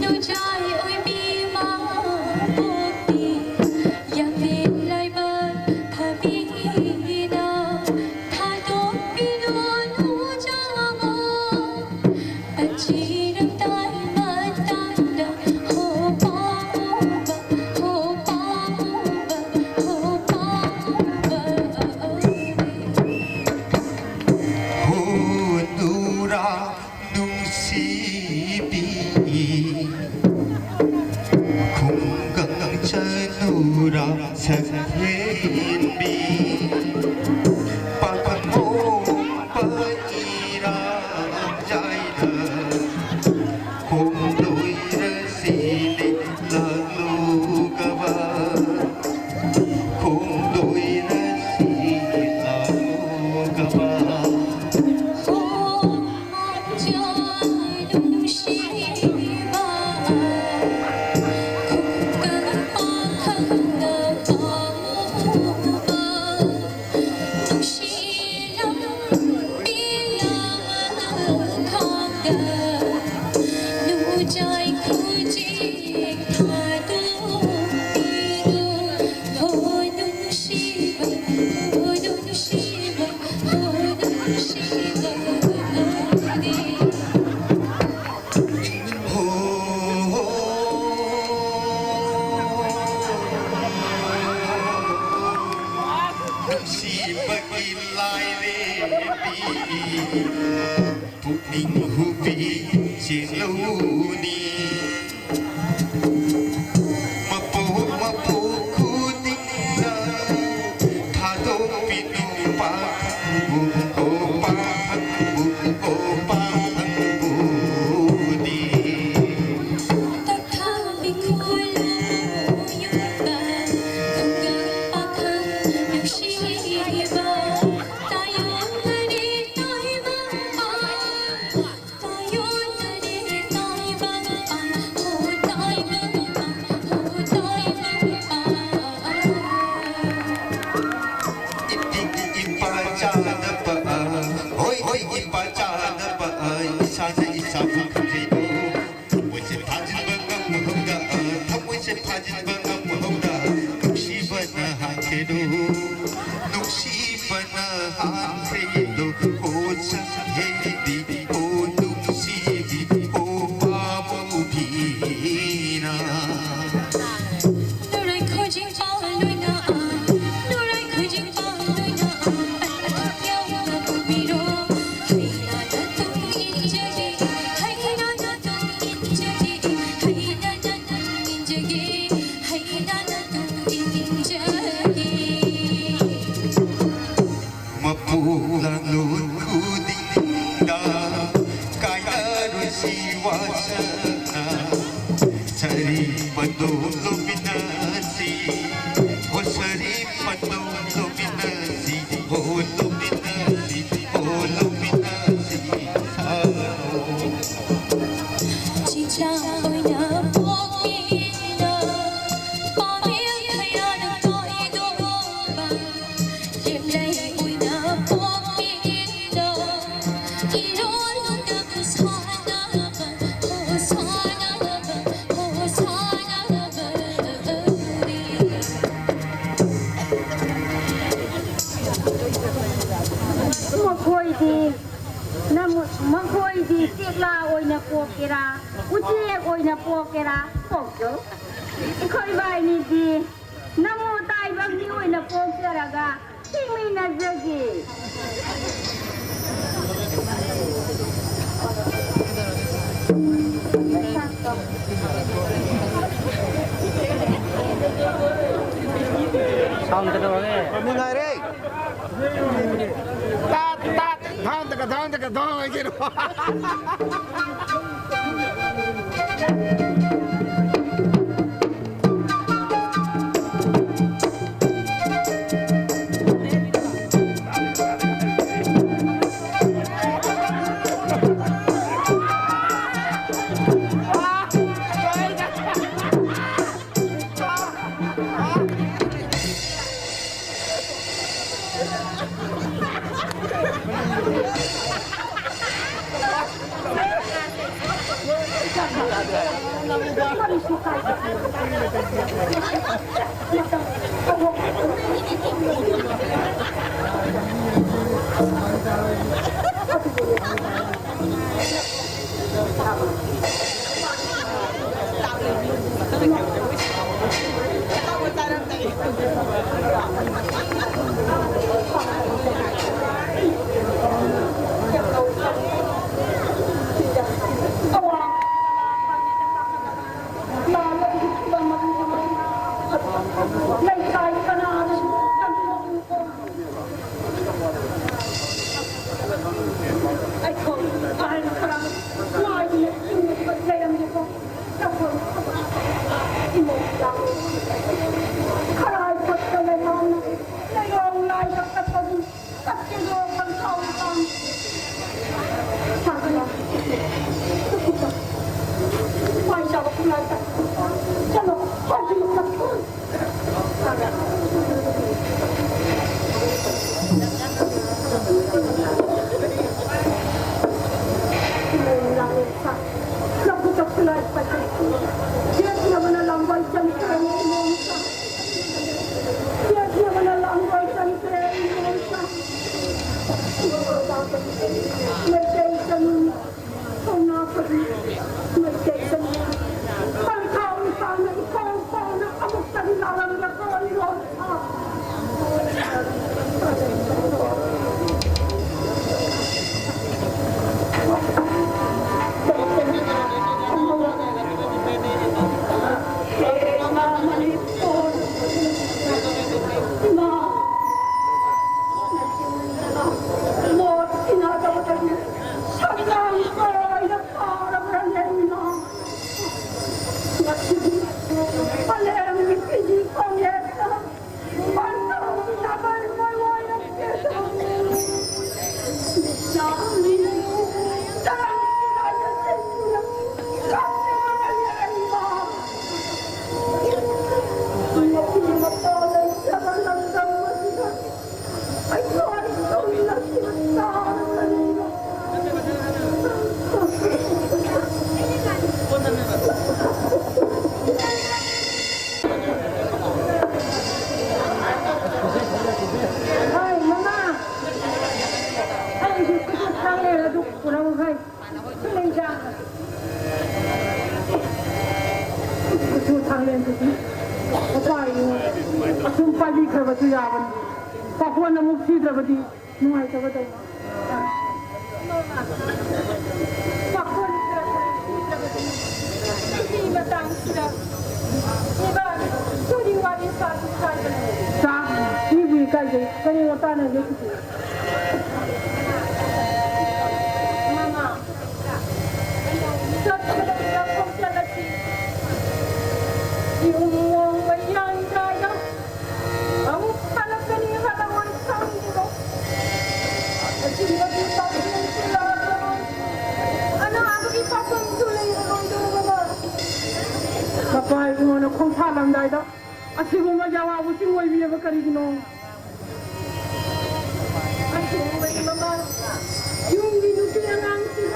ꯅꯨꯡꯖꯥꯏ ꯑꯣꯏꯕꯤ ꯃꯄꯣꯛꯄꯤ, ꯌꯥꯝꯕꯦꯝ ꯂꯥꯏꯕꯛ ꯐꯕꯤꯅ ꯊꯥꯗꯣꯛꯄꯤꯔꯣ ꯅꯨꯡꯖꯥꯕ꯫ ꯄꯟꯖꯤꯔꯝꯗꯥꯏ ꯃꯇꯝꯗ ꯍꯣ ꯄꯥꯝꯃꯨꯕ, ꯍꯣ ꯄꯥꯝꯃꯨꯕ, ꯍꯣ ꯄꯥꯝꯃꯨꯕ꯫ ꯍꯣ ꯅꯨꯔꯥ ꯅꯨꯡꯁꯤꯕꯤ, ꯈꯨꯡꯒꯪ ꯆꯅꯨꯔꯥ ꯁꯛꯍꯦꯟꯕꯤ, ꯄꯥꯈꯪ ꯑꯣꯛꯄ ꯏꯔꯥꯡ ꯌꯥꯏꯅ, ꯈꯣꯡꯗꯣꯏꯔꯁꯤ ꯂꯥꯛꯂꯨꯒꯕ꯫ ꯈꯣꯡꯗꯣꯏꯔꯁꯤ ꯂꯥꯛꯂꯨꯒꯕ꯫ ꯅꯨꯡꯁꯤꯕ ꯈꯨꯡꯒꯪ ꯄꯥꯈꯪꯗ ꯄꯥꯝꯃꯨꯕ꯫ ꯅꯨꯡꯁꯤ ꯂꯝꯕꯤ ꯂꯥꯡꯈꯥꯡꯗ ꯅꯨꯡꯖꯥꯏ ꯈꯨꯖꯦꯡ ꯊꯥꯗꯣꯛꯄꯤꯔꯣ꯫ ꯍꯣ ꯅꯨꯡꯁꯤꯕ, ꯍꯣ ꯅꯨꯡꯁꯤꯕ, ꯍꯣ ꯅꯨꯡꯁꯤꯕ꯫ ꯍꯣ, ꯍꯣ, ꯍꯣ꯫ ꯍꯨꯕꯤ ꯆꯦꯜꯂꯧꯅꯤ꯫ ꯃꯄꯣꯛ ꯃꯄꯣꯛ ꯈꯨꯗꯤꯡꯗ ꯊꯥꯗꯣꯛꯄꯤꯅꯨ ꯄꯥꯈꯪꯕꯨ, ꯑꯣ ꯄꯥꯈꯪꯕꯨ, ꯑꯣ ꯄꯥꯈꯪꯕꯨꯗꯤ꯫ ꯇꯛꯈꯥꯕꯤ ꯈꯨꯂꯨ ꯌꯨꯝꯕ, ꯈꯨꯡꯒꯪ ꯄꯥꯈꯪ ꯅꯨꯡꯁꯤꯕ, ꯇꯥꯏꯌꯣꯟꯅꯔꯦ ꯇꯥꯏꯕꯪ ꯄꯥꯟ꯫ ꯏꯄꯥ ꯆꯥꯅꯕ, ꯍꯣꯏ, ꯍꯣꯏ, ꯏꯄꯥ ꯆꯥꯅꯕ, ꯏꯁꯥꯅ ꯏꯁꯥꯕꯨ ꯈꯪꯖꯩꯗꯣ꯫ ꯊꯃꯣꯏꯁꯦ ꯐꯥꯖꯤꯟꯕ ꯉꯝꯍꯧꯗ, ꯊꯃꯣꯏꯁꯦ ꯐꯥꯖꯤꯟꯕ ꯉꯝꯍꯧꯗ, ꯅꯨꯡꯁꯤꯕꯅ ꯍꯥꯠꯈ꯭ꯔꯦꯗꯣ꯫ ꯅꯨꯡꯁꯤꯕꯅ ꯍꯥꯠꯈ꯭ꯔꯦꯗꯣ꯫ ꯍꯣ ꯁꯛꯍꯦꯕꯤ, ꯍꯣ ꯅꯨꯡꯁꯤꯕꯤ, ꯍꯣ ꯄꯥꯝꯃꯨꯕꯤꯅ꯫ ꯅꯨꯔꯥꯏ ꯈꯣꯏꯖꯤꯡ ꯄꯥꯎ ꯂꯣꯏꯅ, ꯅꯨꯔꯥꯏ ꯈꯣꯏꯖꯤꯡ ꯄꯥꯎ ꯂꯣꯏꯅ, ꯌꯥꯎꯅ ꯄꯨꯕꯤꯔꯣ꯫ ꯍꯩꯅꯥꯅ ꯇꯨꯡ ꯏꯟꯖꯒꯦ, ꯍꯩꯅꯥꯅ ꯇꯨꯡ ꯏꯟꯖꯒꯦ, ꯍꯩꯅꯥꯅ ꯇꯨꯡ ꯏꯟꯖꯒꯦ, ꯍꯩꯅꯥꯅ ꯇꯨꯡ ꯏꯟꯖꯒꯦ꯫ ꯃꯄꯣꯛ ꯂꯥꯡꯂꯣꯟ ꯈꯨꯗꯤꯡꯗ ꯀꯥꯏꯅꯔꯣꯏꯁꯤ ꯋꯥꯁꯛꯅ꯫ ꯁꯔꯤ ꯄꯟꯗꯣ ꯂꯨꯃꯤꯟꯅꯁꯤ, ꯍꯣ ꯁꯔꯤ ꯄꯟꯗꯣ ꯂꯨꯃꯤꯟꯅꯁꯤ, ꯍꯣ ꯂꯨꯃꯤꯟꯅꯁꯤ, ꯍꯣ ꯂꯨꯃꯤꯟꯅꯁꯤ ꯁꯥꯔꯣ꯫ ꯆꯤꯡꯁꯥꯡ ꯑꯣꯏꯅ ꯄꯣꯛꯃꯤꯟꯅ, ꯄꯥꯃꯦꯜ ꯈꯌꯥꯅ ꯀꯣꯏꯗꯣꯛꯄ꯫ ꯃꯈꯣꯏꯗꯤ ꯅꯃ-, ꯃꯈꯣꯏꯗꯤ ꯆꯦꯛꯂꯥ ꯑꯣꯏꯅ ꯄꯣꯛꯀꯦꯔꯥ, ꯎꯆꯦꯛ ꯑꯣꯏꯅ ꯄꯣꯛꯀꯦꯔꯥ, ꯄꯣꯛꯆꯧ꯫ ꯑꯩꯈꯣꯏ ꯕꯥꯏꯅꯤꯗꯤ ꯅꯃꯣ ꯇꯥꯏꯕꯪꯒꯤ ꯑꯣꯏꯅ ꯄꯣꯛꯆꯔꯒ ꯍꯤꯡꯃꯤꯟꯅꯖꯒꯦ꯫ ꯁꯥꯎꯟ ꯀꯩꯗꯧꯔꯒꯦ? ꯅꯨꯡꯉꯥꯏꯔꯦ꯫ ꯇꯥꯠ, ꯇꯥꯠ, ꯙꯥꯟ ꯇꯀ, ꯙꯥꯟ ꯇꯀ, ꯙꯥꯟ ꯍꯥꯏꯒꯦꯔꯣ? ꯂꯩꯀꯥꯏ ꯀꯅꯥꯗꯁꯨ ꯈꯪꯗꯣꯛꯎꯀꯣ꯫ ꯑꯩꯈꯣꯏ ꯑꯍꯜ ꯈꯔ ꯉꯥꯏꯗꯨꯅ ꯏꯪꯅ ꯂꯩꯔꯝꯂꯦꯀꯣ꯫ ꯅꯈꯣꯏ ꯏꯃꯧ ꯂꯥꯛꯂꯦ꯫ ꯈꯔꯥꯏ ꯄꯠꯇ ꯂꯩꯃꯥꯡꯅ ꯂꯩꯔꯣꯡ ꯂꯥꯏꯗ ꯀꯠꯄꯒꯤ ꯀꯠꯀꯦꯗꯣ ꯄꯪꯊꯥꯎ ꯊꯥꯎ꯫ ꯁꯥꯒꯠꯂꯛ꯫ ꯃꯥꯏ ꯆꯥꯕ ꯈꯨꯠꯂꯥꯏ ꯇꯠ꯫ ꯆꯠꯂꯣ, ꯍꯧꯖꯤꯛꯃꯛ ꯆꯠꯂꯣ꯫ ꯂꯕꯨꯛꯇ ꯈꯨꯠꯂꯥꯏ ꯄꯥꯏꯈꯠꯂꯛꯏ꯫ ꯌꯦꯠꯅꯕꯅ ꯂꯥꯡꯕꯩ ꯆꯪꯈ꯭ꯔꯦ ꯏꯃꯣꯝꯆꯥ꯫ ꯌꯦꯠꯅꯕꯅ ꯂꯥꯡꯕꯩ ꯆꯪꯈ꯭ꯔꯦ ꯏꯃꯣꯝꯆꯥ꯫ ꯃꯩꯇꯩ ꯆꯅꯨ꯫ ꯀꯧꯅꯥ ꯐꯕꯤ ꯃꯩꯇꯩ ꯆꯅꯨ꯫ ꯄꯪꯊꯥꯎ ꯊꯥꯎꯅ ꯏꯀꯥꯎ ꯀꯥꯎꯅ ꯑꯃꯨꯛꯇꯗꯤ ꯂꯥꯎꯔꯝꯕ ꯀꯣ ꯏꯃꯣꯝꯆꯥ꯫ ꯀꯩꯁꯨ ꯊꯥꯡꯂꯦꯟ ꯈꯨꯠꯇꯤ ꯃꯄꯥ ꯏꯕꯨꯡꯉꯣ ꯑꯁꯨꯝ ꯄꯥꯏꯕꯤꯈ꯭ꯔꯕꯁꯨ ꯌꯥꯕꯅꯤ꯫ ꯄꯥꯈꯣꯟ ꯑꯃꯨꯛ ꯊꯤꯗ꯭ꯔꯕꯗꯤ ꯅꯨꯡꯉꯥꯏꯇꯕꯗꯧꯅ꯫ ꯄꯥꯈꯣꯟ ꯈꯔ ꯈꯔ ꯊꯤꯗ꯭ꯔꯕꯗꯤ ꯅꯨꯡꯉꯥꯏꯇꯕꯗꯧꯅ꯫ ꯁꯤꯒꯤ ꯃꯇꯥꯡꯁꯤꯗ ꯏꯕꯥꯅꯤ ꯁꯨꯔꯤ ꯋꯥꯔꯤ ꯁꯥꯁꯤ ꯁꯥꯗꯅ꯫ ꯁꯥ, ꯃꯤꯕꯨ ꯏꯀꯥꯏꯖꯩ꯫ ꯀꯔꯤ ꯋꯥꯇꯥꯅꯣ ꯍꯧꯖꯤꯛꯀꯤꯗꯨ? ꯃꯃꯥ, ꯆꯠꯀꯗꯧꯔꯤꯕ ꯈꯣꯡꯆꯠ ꯑꯁꯤ ꯏꯍꯨꯝ ꯃꯣꯡꯕ ꯌꯥꯟꯗ꯭ꯔꯥꯏꯗ ꯑꯃꯨꯛ ꯍꯜꯂꯛꯀꯅꯤ ꯍꯜꯂꯛꯑꯣꯏ ꯈꯪꯗꯦꯗꯣ꯫ ꯑꯁꯤꯒꯨꯝꯕꯒꯤ ꯄꯥꯎꯈꯨꯝꯁꯨ ꯂꯥꯛꯂꯔꯣꯏ꯫ ꯑꯅꯥꯕꯒꯤ ꯄꯥꯎꯈꯨꯝꯁꯨ ꯂꯩꯔꯔꯣꯏꯗꯧꯔꯕ꯫ ꯃꯄꯥ ꯏꯕꯨꯡꯉꯣꯅ ꯈꯣꯡꯁꯥꯜꯂꯝꯗꯥꯏꯗ ꯑꯁꯤꯒꯨꯝꯕ ꯑꯋꯥꯕꯁꯤꯡ ꯑꯣꯏꯕꯤꯔꯕ ꯀꯔꯤꯒꯤꯅꯣ? ꯑꯁꯤꯒꯨꯝꯕꯒꯤ ꯃꯃꯥ ꯌꯨꯝꯒꯤ ꯅꯨꯄꯤ ꯑꯉꯥꯡꯁꯤꯡ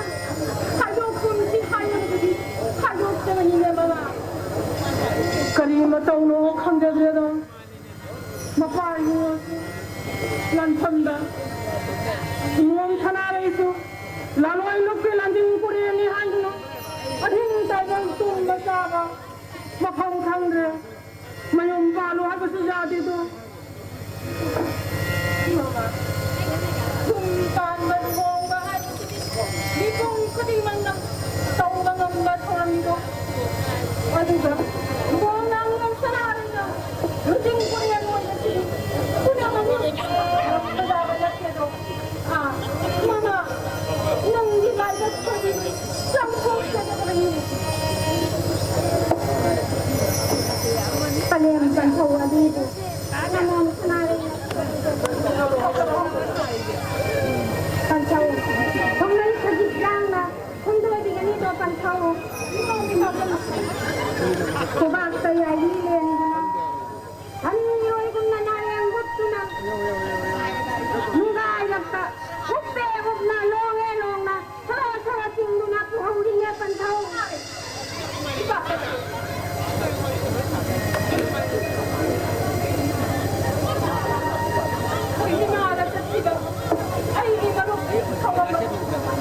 ꯈꯥꯏꯗꯣꯛꯀꯨꯝꯁꯤ ꯍꯥꯏꯔꯕꯗꯤ ꯈꯥꯏꯗꯣꯛꯇꯕꯅꯤꯅꯦ ꯃꯃꯥ꯫ ꯀꯔꯤ ꯃꯇꯧꯅꯣ ꯈꯪꯖꯗ꯭ꯔꯦꯗ꯫ ꯃꯄꯥ ꯏꯕꯨꯡꯉꯣꯁꯨ ꯂꯥꯟꯐꯝꯗ, ꯏꯃꯣꯝ ꯁꯅꯥꯔꯩꯁꯨ ꯂꯥꯂꯣꯏ ꯂꯨꯞꯀꯤ ꯂꯥꯟꯖꯤꯡ ꯄꯨꯔꯦꯟꯅꯤ ꯍꯥꯏꯗꯨꯅ ꯑꯍꯤꯡ ꯇꯥꯏꯕꯪ ꯇꯨꯝꯕ ꯆꯥꯕ ꯃꯐꯝ ꯈꯪꯗ꯭ꯔꯦ꯫ ꯃꯌꯨꯝ ꯄꯥꯜꯂꯨ ꯍꯥꯏꯕꯁꯨ ꯌꯥꯗꯦꯗꯣ꯫ ꯏꯃꯥ, ꯌꯨꯝ ꯄꯥꯟꯕ ꯂꯨꯍꯣꯡꯕ ꯍꯥꯏꯕꯁꯤꯗꯤ ꯃꯤꯄꯨꯝ ꯈꯨꯗꯤꯡꯃꯛꯅ ꯇꯧꯕ ꯉꯝꯕ ꯊꯧꯔꯝꯅꯤꯗꯣ꯫ ꯑꯗꯨꯒ ꯂꯨꯍꯣꯡꯅ ꯉꯝꯁꯅ ꯍꯥꯏꯅ ꯂꯨꯆꯤꯡ ꯄꯨꯔꯦꯜ ꯑꯣꯏꯕꯁꯤꯗꯤ ꯄꯨꯝꯅꯃꯛꯅ ꯉꯝꯕ ꯌꯥꯕ ꯅꯠꯇꯦꯗꯣ꯫ ꯑꯥ, ꯃꯃꯥ, ꯅꯪꯒꯤ ꯂꯥꯏꯕꯛꯇꯗꯤ ꯆꯪꯊꯣꯛꯆꯒꯗꯕꯅꯤ꯫ ꯄꯂꯦꯝ ꯄꯟꯊꯧ ꯑꯗꯨꯕꯨ ꯅꯃꯣꯝ ꯁꯅꯥꯔꯩ ꯄꯟꯊꯧ ꯈꯣꯡꯂꯩ ꯁꯖꯤꯛ ꯂꯥꯡꯅ ꯐꯣꯡꯗꯣꯏꯕꯤꯒꯅꯤꯗꯣ ꯄꯟꯊꯧ꯫ ꯈꯨꯕꯥꯛꯇ ꯌꯥꯏꯔꯤ ꯂꯦꯟꯗꯨꯅ ꯍꯟ ꯃꯤꯑꯣꯏꯒꯨꯝꯅ ꯅꯥꯔꯦꯡ ꯍꯨꯠꯇꯨꯅ ꯅꯨꯡꯒꯥꯏꯔꯛꯇ ꯎꯞꯄꯦ ꯎꯞꯅ ꯂꯣꯡꯉꯦ ꯂꯣꯡꯅ ꯁꯣꯔꯣ ꯁꯣꯔꯣ ꯆꯤꯡꯗꯨꯅ ꯄꯨꯍꯧꯔꯤꯅꯦ ꯄꯟꯊꯧ꯫ ꯑꯩꯈꯣꯏꯒꯤ ꯅꯥꯔ ꯆꯠꯈꯤꯕ ꯑꯩꯒꯤ ꯃꯔꯨꯞ ꯊꯧꯔꯝ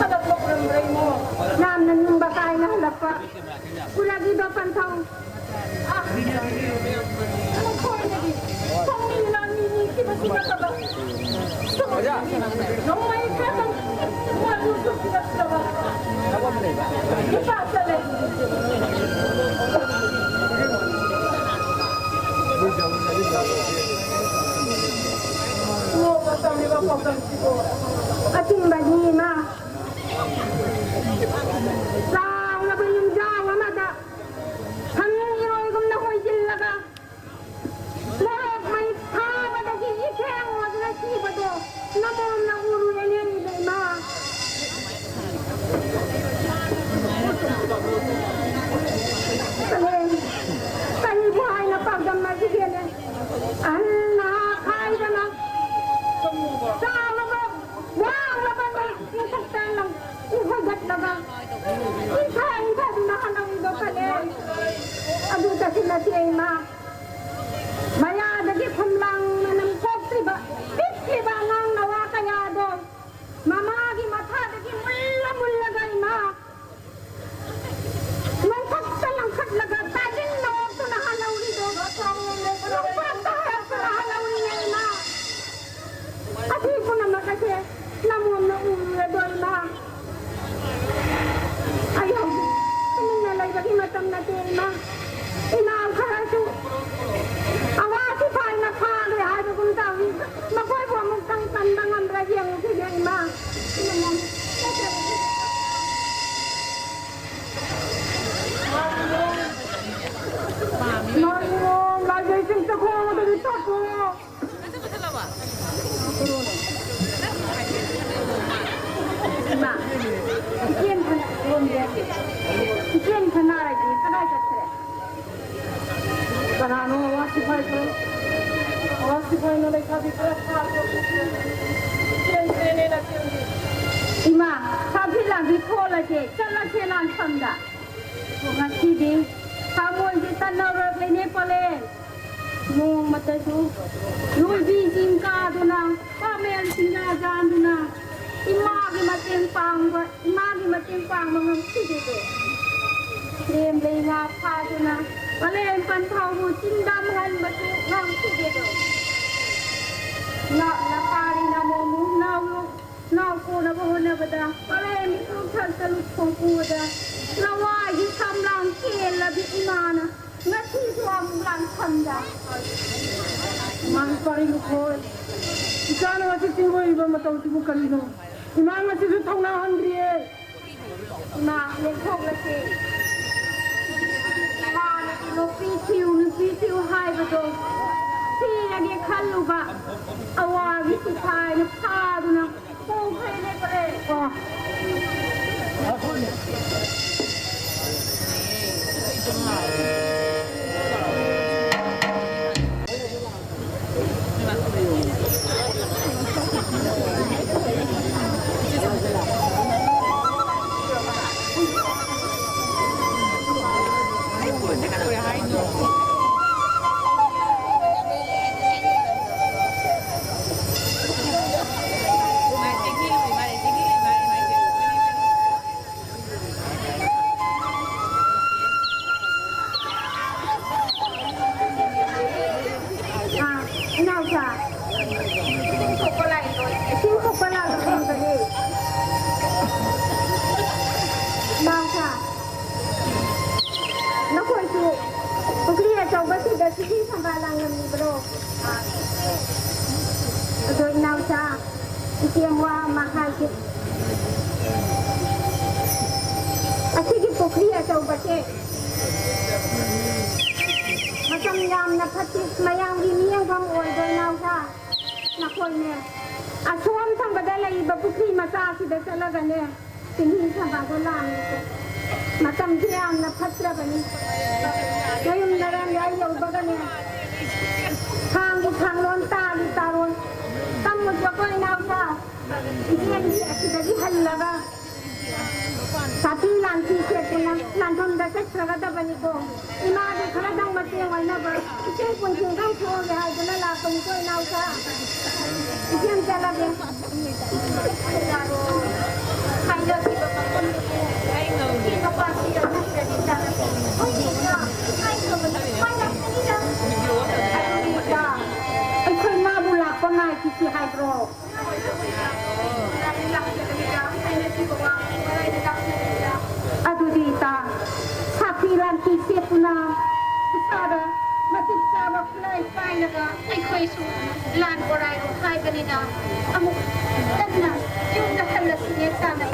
ꯍꯟꯗꯛ ꯂꯧꯔꯝꯕ꯭ꯔꯥ ꯏꯃꯣ? ꯀꯨꯔꯥꯒꯤꯗꯣ ꯄꯟꯊꯧ꯫ ꯑ, ꯃꯈꯣꯏꯅꯗꯤ ꯈꯪꯃꯤꯟꯅ ꯃꯤ ꯅꯤꯡꯊꯤꯕꯁꯨ ꯅꯠꯇꯕ, ꯁꯣꯝꯗꯗꯤ ꯅꯣꯡꯃꯩ ꯈꯛꯇꯪ ꯃꯗꯨꯁꯨ ꯄꯤꯔꯛꯇꯕ ꯅꯨꯄꯥ ꯆꯠꯂꯦ꯫ ꯅꯣꯡꯃ ꯇꯝꯂꯤꯕ ꯄꯥꯎꯗꯝꯁꯤꯕꯨ ꯑꯆꯨꯝꯕꯅꯤ, ꯏꯃꯥ꯫ ꯆꯥꯎꯔꯕ ꯌꯨꯝꯖꯥꯎ ꯑꯃꯗ ꯁꯪ ꯏꯔꯣꯏꯒꯨꯝꯅ ꯍꯣꯏꯖꯤꯜꯂꯒ ꯃꯣꯔꯣꯛ ꯃꯩ ꯊꯥꯕꯗꯒꯤ ꯏꯊꯦꯡ ꯑꯣꯏꯗꯨꯅ ꯁꯤꯕꯗꯣ ꯅꯃꯣꯝꯅ ꯎꯔꯨꯔꯦꯅꯦ, ꯏꯕꯦꯝꯃ꯫ ꯀꯔꯤꯕꯨ ꯍꯥꯏꯅ ꯄꯥꯎꯗꯝ ꯑꯁꯤꯒꯦꯅꯦ? ꯑꯍꯜ ꯅꯍꯥ ꯈꯥꯏꯗꯅ ꯆꯥꯎꯔꯕ ꯋꯥꯡꯂꯕ ꯃꯊꯛꯇ ꯂꯪ ꯏꯟꯈꯠꯂꯒ ꯏꯟꯊ ꯏꯟꯊꯗꯨꯅ ꯍꯜꯂꯛꯏꯗꯣ ꯐꯔꯦ꯫ ꯑꯗꯨꯗꯁꯨ ꯅꯠꯇꯦ ꯏꯃꯥ, ꯃꯌꯥꯗꯒꯤ ꯈꯨꯝꯂꯥꯡ ꯃꯅꯝ ꯊꯣꯛꯇ꯭ꯔꯤꯕ ꯄꯤꯛꯂꯤꯕ ꯑꯉꯥꯡ ꯅꯋꯥ ꯀꯌꯥꯗꯣ ꯃꯃꯥꯒꯤ ꯃꯊꯥꯗꯒꯤ ꯃꯨꯜꯂ ꯃꯨꯜꯂꯒ ꯏꯃꯥ ꯂꯪꯈꯠꯇ ꯂꯪꯈꯠꯂꯒ ꯇꯥꯁꯤꯟꯅ ꯑꯣꯛꯇꯨꯅ ꯍꯜꯍꯧꯔꯤꯗꯣ ꯂꯪꯄꯥꯛꯇ ꯍꯜꯂꯛꯇꯨꯅ ꯍꯜꯍꯧꯔꯤꯅꯦ ꯏꯃꯥ꯫ ꯑꯁꯤ ꯄꯨꯝꯅꯃꯛ ꯑꯁꯦ ꯅꯃꯣꯝꯅ ꯎꯔꯨꯔꯗꯣ ꯏꯃꯥ꯫ ꯑꯩ ꯍꯧꯖꯤꯛ ꯇꯨꯃꯤꯟꯅ ꯂꯩꯕꯒꯤ ꯃꯇꯝ ꯅꯠꯇꯦ ꯏꯃꯥ꯫ ꯏꯅꯥꯎ ꯈꯔꯁꯨ ꯑꯋꯥ ꯁꯤꯐꯥꯏꯅ ꯐꯥꯔꯦ ꯍꯥꯏꯕꯒꯨꯝ ꯇꯧꯏ꯫ ꯃꯈꯣꯏꯕꯨ ꯑꯃꯨꯛꯇꯪ ꯀꯟꯕ ꯉꯝꯕ꯭ꯔꯥ ꯌꯦꯡꯉꯨꯈꯤꯒꯦ ꯏꯃꯥ꯫ ꯃꯥꯒꯤꯅꯣ, ꯂꯥꯏꯖꯩꯁꯤꯡ ꯆꯈꯣꯡꯗꯒꯤ ꯇꯥꯊꯣꯛꯑꯣ꯫ ꯏꯃꯥ, ꯏꯆꯦꯝ ꯐꯅ-, ꯏꯆꯦꯝ ꯁꯅꯥꯔꯩꯗꯤ ꯀꯗꯥꯏ ꯆꯠꯈ꯭ꯔꯦ? ꯀꯅꯥꯅꯣ ꯑꯋꯥ ꯁꯤꯐꯥꯏꯗꯣ? ꯑꯋꯥ ꯁꯤꯐꯥꯏꯅ ꯂꯩꯁꯥꯕꯤ ꯈꯔ ꯐꯥꯈ꯭ꯔꯕ? ꯆꯦꯟꯁꯦꯅꯦ ꯅꯆꯦꯟꯁꯦ꯫ ꯏꯃꯥ, ꯁꯥꯐꯤ ꯂꯥꯡꯕꯤ ꯊꯣꯛꯂꯁꯦ, ꯆꯠꯂꯁꯦ ꯂꯥꯟꯐꯝꯗ꯫ ꯉꯁꯤꯗꯤ ꯊꯃꯣꯏꯁꯦ ꯇꯟꯅꯧꯔꯕꯅꯦ ꯄꯂꯦꯟ꯫ ꯅꯣꯡꯃꯇꯁꯨ ꯂꯣꯏꯕꯤ ꯆꯤꯡ ꯀꯥꯗꯨꯅ, ꯄꯥꯃꯦꯜ ꯆꯤꯡꯌꯥ ꯌꯥꯟꯗꯨꯅ ꯏꯃꯥꯒꯤ ꯃꯇꯦꯡ ꯄꯥꯡꯕ, ꯏꯃꯥꯒꯤ ꯃꯇꯦꯡ ꯄꯥꯡꯕ ꯉꯝꯈꯤꯗꯦꯗꯣ꯫ ꯂꯦꯝ ꯂꯩ ꯉꯥ ꯐꯥꯗꯨꯅ ꯃꯂꯦꯝ ꯄꯟꯊꯥꯎꯕꯨ ꯆꯤꯡꯗꯝꯍꯟꯕꯁꯨ ꯉꯝꯈꯤꯗꯦꯗꯣ꯫ ꯅ-, ꯅꯄꯥꯔꯤ ꯅꯃꯣꯃꯨ ꯅꯥꯎ-, ꯅꯥꯎ ꯀꯣꯟꯅꯕ ꯍꯣꯠꯅꯕꯗ ꯃꯂꯦꯝ ꯏꯄꯣꯛꯊꯛꯇ ꯂꯨꯞꯈꯣꯡ ꯄꯨꯕꯗ ꯂꯋꯥꯏꯒꯤ ꯁꯝꯂꯥꯡ ꯀꯦꯜꯂꯕꯤ ꯏꯃꯥꯅ ꯉꯁꯤꯁꯨ ꯑꯃꯨꯛ ꯂꯥꯟꯐꯝꯗ꯫ ꯏꯃꯥ ꯅꯄꯥꯔꯤ ꯂꯨꯈꯣꯏ, ꯏꯆꯥꯅ ꯉꯁꯤ ꯆꯤꯡꯂꯣꯏꯔꯤꯕ ꯃꯇꯧꯁꯤꯕꯨ ꯀꯔꯤꯅꯣ? ꯏꯃꯥ ꯉꯁꯤꯁꯨ ꯊꯧꯅꯥ ꯍꯟꯗ꯭ꯔꯤꯌꯦ꯫ ꯏꯃꯥ, ꯂꯦꯞꯊꯣꯛꯂꯁꯤ꯫ ꯏꯃꯥꯅ ꯅꯨꯄꯤ ꯊꯤꯌꯨ, ꯅꯨꯄꯤ ꯊꯤꯌꯨ ꯍꯥꯏꯕꯗꯣ ꯊꯤꯔꯒꯦ ꯈꯜꯂꯨꯕ ꯑꯋꯥꯕꯤ ꯁꯤꯐꯥꯏꯅ ꯐꯥꯗꯨꯅ ꯄꯨꯈ꯭ꯔꯦ, ꯂꯦꯞꯈ꯭ꯔꯦ꯫ ꯑ꯫ ꯑꯥ, ꯏꯅꯥꯎꯆꯥ꯫ ꯏꯁꯤꯡ ꯊꯣꯛꯄ ꯂꯥꯛꯏ, ꯏꯁꯤꯡ ꯊꯣꯛꯄ ꯂꯥꯛꯂꯝꯕꯅꯤ꯫ ꯏꯅꯥꯎꯆꯥ, ꯅꯈꯣꯏꯁꯨ ꯄꯨꯈ꯭ꯔꯤ ꯑꯆꯧꯕꯁꯤꯗ ꯁꯤꯈꯤ ꯁꯝꯕꯥ ꯂꯥꯡꯂꯝꯂꯤꯕ꯭ꯔꯣ? ꯑꯗꯣ ꯏꯅꯥꯎꯆꯥ, ꯏꯆꯦ ꯑꯃ ꯋꯥ ꯑꯃ ꯍꯥꯏꯒꯦ꯫ ꯑꯁꯤꯒꯤ ꯄꯨꯈ꯭ꯔꯤ ꯑꯆꯧꯕꯁꯦ ꯃꯇꯝ ꯌꯥꯝꯅ ꯐꯠꯇꯦ, ꯃꯌꯥꯝꯒꯤ ꯃꯤꯠꯌꯦꯡꯐꯝ ꯑꯣꯏꯗꯣꯏ ꯏꯅꯥꯎꯆꯥ꯫ ꯅꯈꯣꯏꯅꯦ, ꯑꯁꯣꯝ ꯊꯪꯕꯗ ꯂꯩꯔꯤꯕ ꯄꯨꯈ꯭ꯔꯤ ꯃꯆꯥ ꯑꯁꯤꯗ ꯆꯠꯂꯒꯅꯦ, ꯆꯤꯡꯍꯤ ꯁꯝꯕꯥꯗꯣ ꯂꯥꯡꯉꯁꯦ꯫ ꯃꯇꯝꯁꯦ ꯌꯥꯝꯅ ꯐꯠꯇ꯭ꯔꯕꯅꯤ꯫ ꯅꯌꯨꯝ ꯅꯔꯥꯟ ꯌꯥꯏ ꯌꯧꯕꯒꯅꯦ, ꯊꯥꯡꯒꯤ ꯊꯥꯡꯂꯣꯟ, ꯇꯥꯒꯤ ꯇꯥꯔꯣꯟ, ꯇꯝꯃꯨꯁꯦꯀꯣ ꯏꯅꯥꯎꯆꯥ꯫ ꯏꯆꯦꯗꯤ ꯑꯁꯤꯗꯒꯤ ꯍꯜꯂꯒ ꯁꯥꯊꯤ ꯂꯥꯟꯊꯤ ꯁꯦꯠꯇꯨꯅ ꯂꯥꯟꯐꯝꯗ ꯆꯠꯈ꯭ꯔꯒꯗꯕꯅꯤꯀꯣ꯫ ꯏꯃꯥꯗꯤ ꯈꯔꯗꯪ ꯃꯇꯦꯡ ꯑꯣꯏꯅꯕ ꯏꯆꯦ ꯄꯨꯟꯁꯤꯗꯪ ꯊꯣꯛꯑꯒꯦ ꯍꯥꯏꯗꯨꯅ ꯂꯥꯛꯄꯅꯤꯀꯣ ꯏꯅꯥꯎꯆꯥ꯫ ꯏꯆꯦ ꯆꯠꯂꯒꯦ꯫ ꯍꯥꯏꯅꯈꯤꯕ ꯃꯐꯝꯗꯨꯕꯨ ꯏꯆꯦ ꯅꯨꯄꯥꯁꯤꯒ ꯅꯠꯇ꯭ꯔꯗꯤ ꯏꯁꯥꯗ ꯃꯇꯤꯛ ꯆꯥꯕ ꯈꯨꯠꯂꯥꯏ ꯄꯥꯏꯔꯒ ꯑꯩꯈꯣꯏꯁꯨ ꯂꯥꯟ ꯒꯣꯔꯥꯏꯔꯣ ꯍꯥꯏꯕꯅꯤꯅ ꯑꯃꯨꯛ ꯍꯟꯅ ꯌꯨꯝꯗ ꯍꯜꯂꯁꯤꯅꯦ ꯇꯥꯟꯅꯩ꯫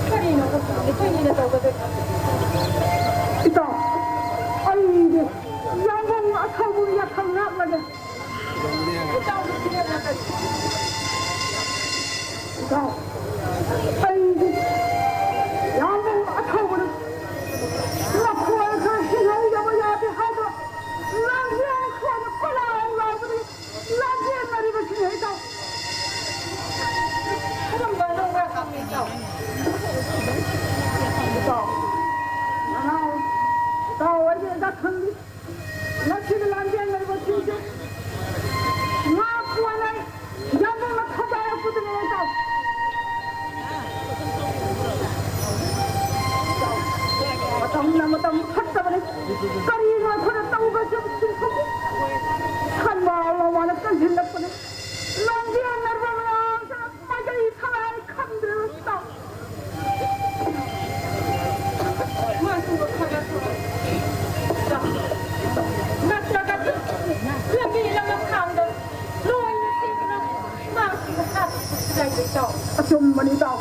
ꯀꯔꯤꯅꯣ? ꯑꯩꯈꯣꯏꯅꯤꯅ ꯇꯧꯒꯗꯣꯏ꯫ ꯏꯇꯥꯎ, ꯑꯩꯗꯤ ꯌꯥꯝꯕꯨꯡ ꯑꯊꯧꯕ ꯌꯥꯊꯪ ꯉꯥꯛꯂꯒ ꯏꯇꯥꯎ, ꯑꯩꯗꯤ ꯌꯥꯝꯕꯨꯡ ꯑꯊꯧꯕꯅ ꯃꯈꯣꯏ ꯈꯔ ꯍꯤꯡꯍꯧꯗꯕ ꯌꯥꯗꯦ ꯍꯥꯏꯕ ꯂꯥꯡꯖꯦꯜ ꯈꯣꯏꯅ ꯀꯣꯏꯂꯥꯎ ꯂꯥꯎꯕꯗꯒꯤ ꯂꯥꯡꯖꯦꯜꯅꯔꯤꯕꯁꯤꯡ ꯍꯥꯏꯇꯥꯎ꯫ ꯀꯔꯝꯕ ꯑꯅꯧꯕ ꯈꯪꯉꯤ ꯏꯇꯥꯎ? ꯏꯇꯥꯎ, ꯅꯅꯥꯎ, ꯏꯇꯥꯎ ꯑꯩꯗꯤ ꯑꯝꯇ ꯈꯪꯗꯦ꯫ ꯉꯁꯤꯒꯤ ꯂꯥꯟꯖꯦꯟꯅꯔꯤꯕꯁꯤꯡꯁꯦ ꯉꯥ ꯀꯣꯟꯅꯩ ꯌꯥꯝꯕꯨꯡꯅ ꯊꯧꯒꯥꯏꯔꯛꯄꯗꯨꯅꯦ ꯏꯇꯥꯎ꯫ ꯃꯇꯝꯅ ꯃꯇꯝ ꯐꯠꯇꯕꯅꯤ꯫ ꯀꯔꯤꯅꯣ ꯑꯩꯈꯣꯏꯅ ꯇꯧꯕꯁꯦ? ꯁꯟꯕꯥ ꯂꯣꯃꯥꯅ ꯀꯟꯁꯤꯜꯂꯛꯄꯅꯤ꯫ ꯂꯥꯟꯖꯦꯟꯅꯔꯤꯕ ꯃꯌꯥꯝꯁꯤꯅ ꯃꯥꯏꯀꯩ ꯊꯥꯔꯦ ꯈꯪꯗ꯭ꯔꯦ ꯏꯇꯥꯎ꯫ ꯃꯥꯁꯨ ꯈꯔ ꯈꯔ ꯅꯠꯇ꯭ꯔꯒꯗꯤ ꯂꯝꯕꯤ ꯂꯝꯈꯥꯡꯗ ꯂꯣꯏꯅ ꯁꯤꯈ꯭ꯔ ꯃꯥꯁꯤꯒ ꯍꯥꯠꯈꯤꯕ ꯏꯇꯥꯎ꯫ ꯑꯆꯨꯝꯕꯅꯤ ꯏꯇꯥꯎ꯫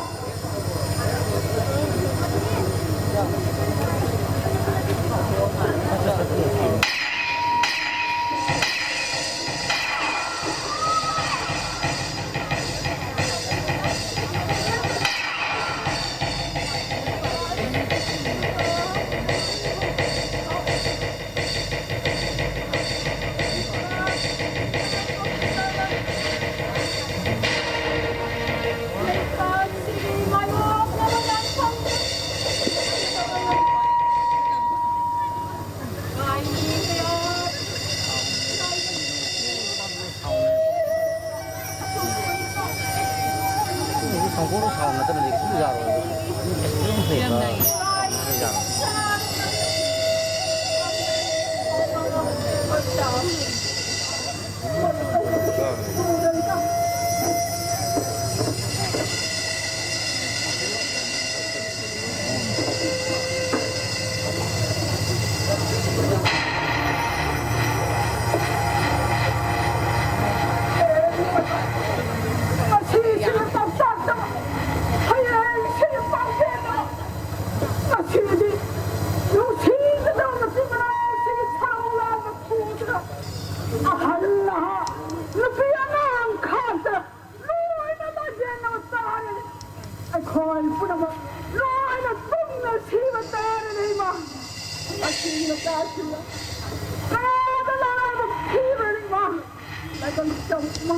ꯂꯩꯄꯥꯛꯁꯤꯒꯤ ꯁꯥꯎꯟ ꯅꯠꯇꯅꯗꯤ ꯀꯩꯁꯨ ꯌꯥꯔꯣꯏꯕ꯫ ꯑꯗꯨꯝ ꯐꯩꯕ, ꯁꯥꯎꯟ ꯅꯠꯇꯅ ꯌꯥꯔꯣꯏ꯫ ꯉꯁꯤꯁꯤꯅ ꯄꯥꯎꯇꯥꯛ ꯇꯧ, ꯍꯌꯦꯡꯁꯤꯅ ꯄꯥꯎꯖꯦꯜ ꯇꯧ꯫ ꯉꯁꯤꯗꯤ ꯅꯨꯡꯁꯤꯒꯗꯧꯕ ꯃꯆꯤꯟ ꯃꯅꯥꯎꯁꯤꯒꯤ ꯁꯥꯎ ꯂꯥꯟꯕ ꯐꯨꯗꯅ ꯑꯍꯜ ꯅꯍꯥ, ꯅꯨꯄꯤ ꯑꯉꯥꯡ ꯈꯥꯛꯇ ꯂꯣꯏꯅ ꯂꯥꯟꯖꯦꯟꯅꯕ ꯇꯥꯔꯦ꯫ ꯑꯩꯈꯣꯏ ꯄꯨꯝꯅꯃꯛ ꯂꯣꯏꯅ ꯇꯨꯝꯅ ꯁꯤꯕ ꯇꯥꯔꯦꯅꯦ ꯏꯃꯥ꯫ ꯃꯁꯤꯒꯤ ꯃꯆꯥꯁꯤꯡꯅ ꯀꯅꯥꯗ ꯂꯥꯟꯅꯕ ꯊꯤꯕ꯭ꯔꯅꯦ ꯏꯃꯥ? ꯂꯥꯏꯕꯛ ꯆꯧꯃ꯫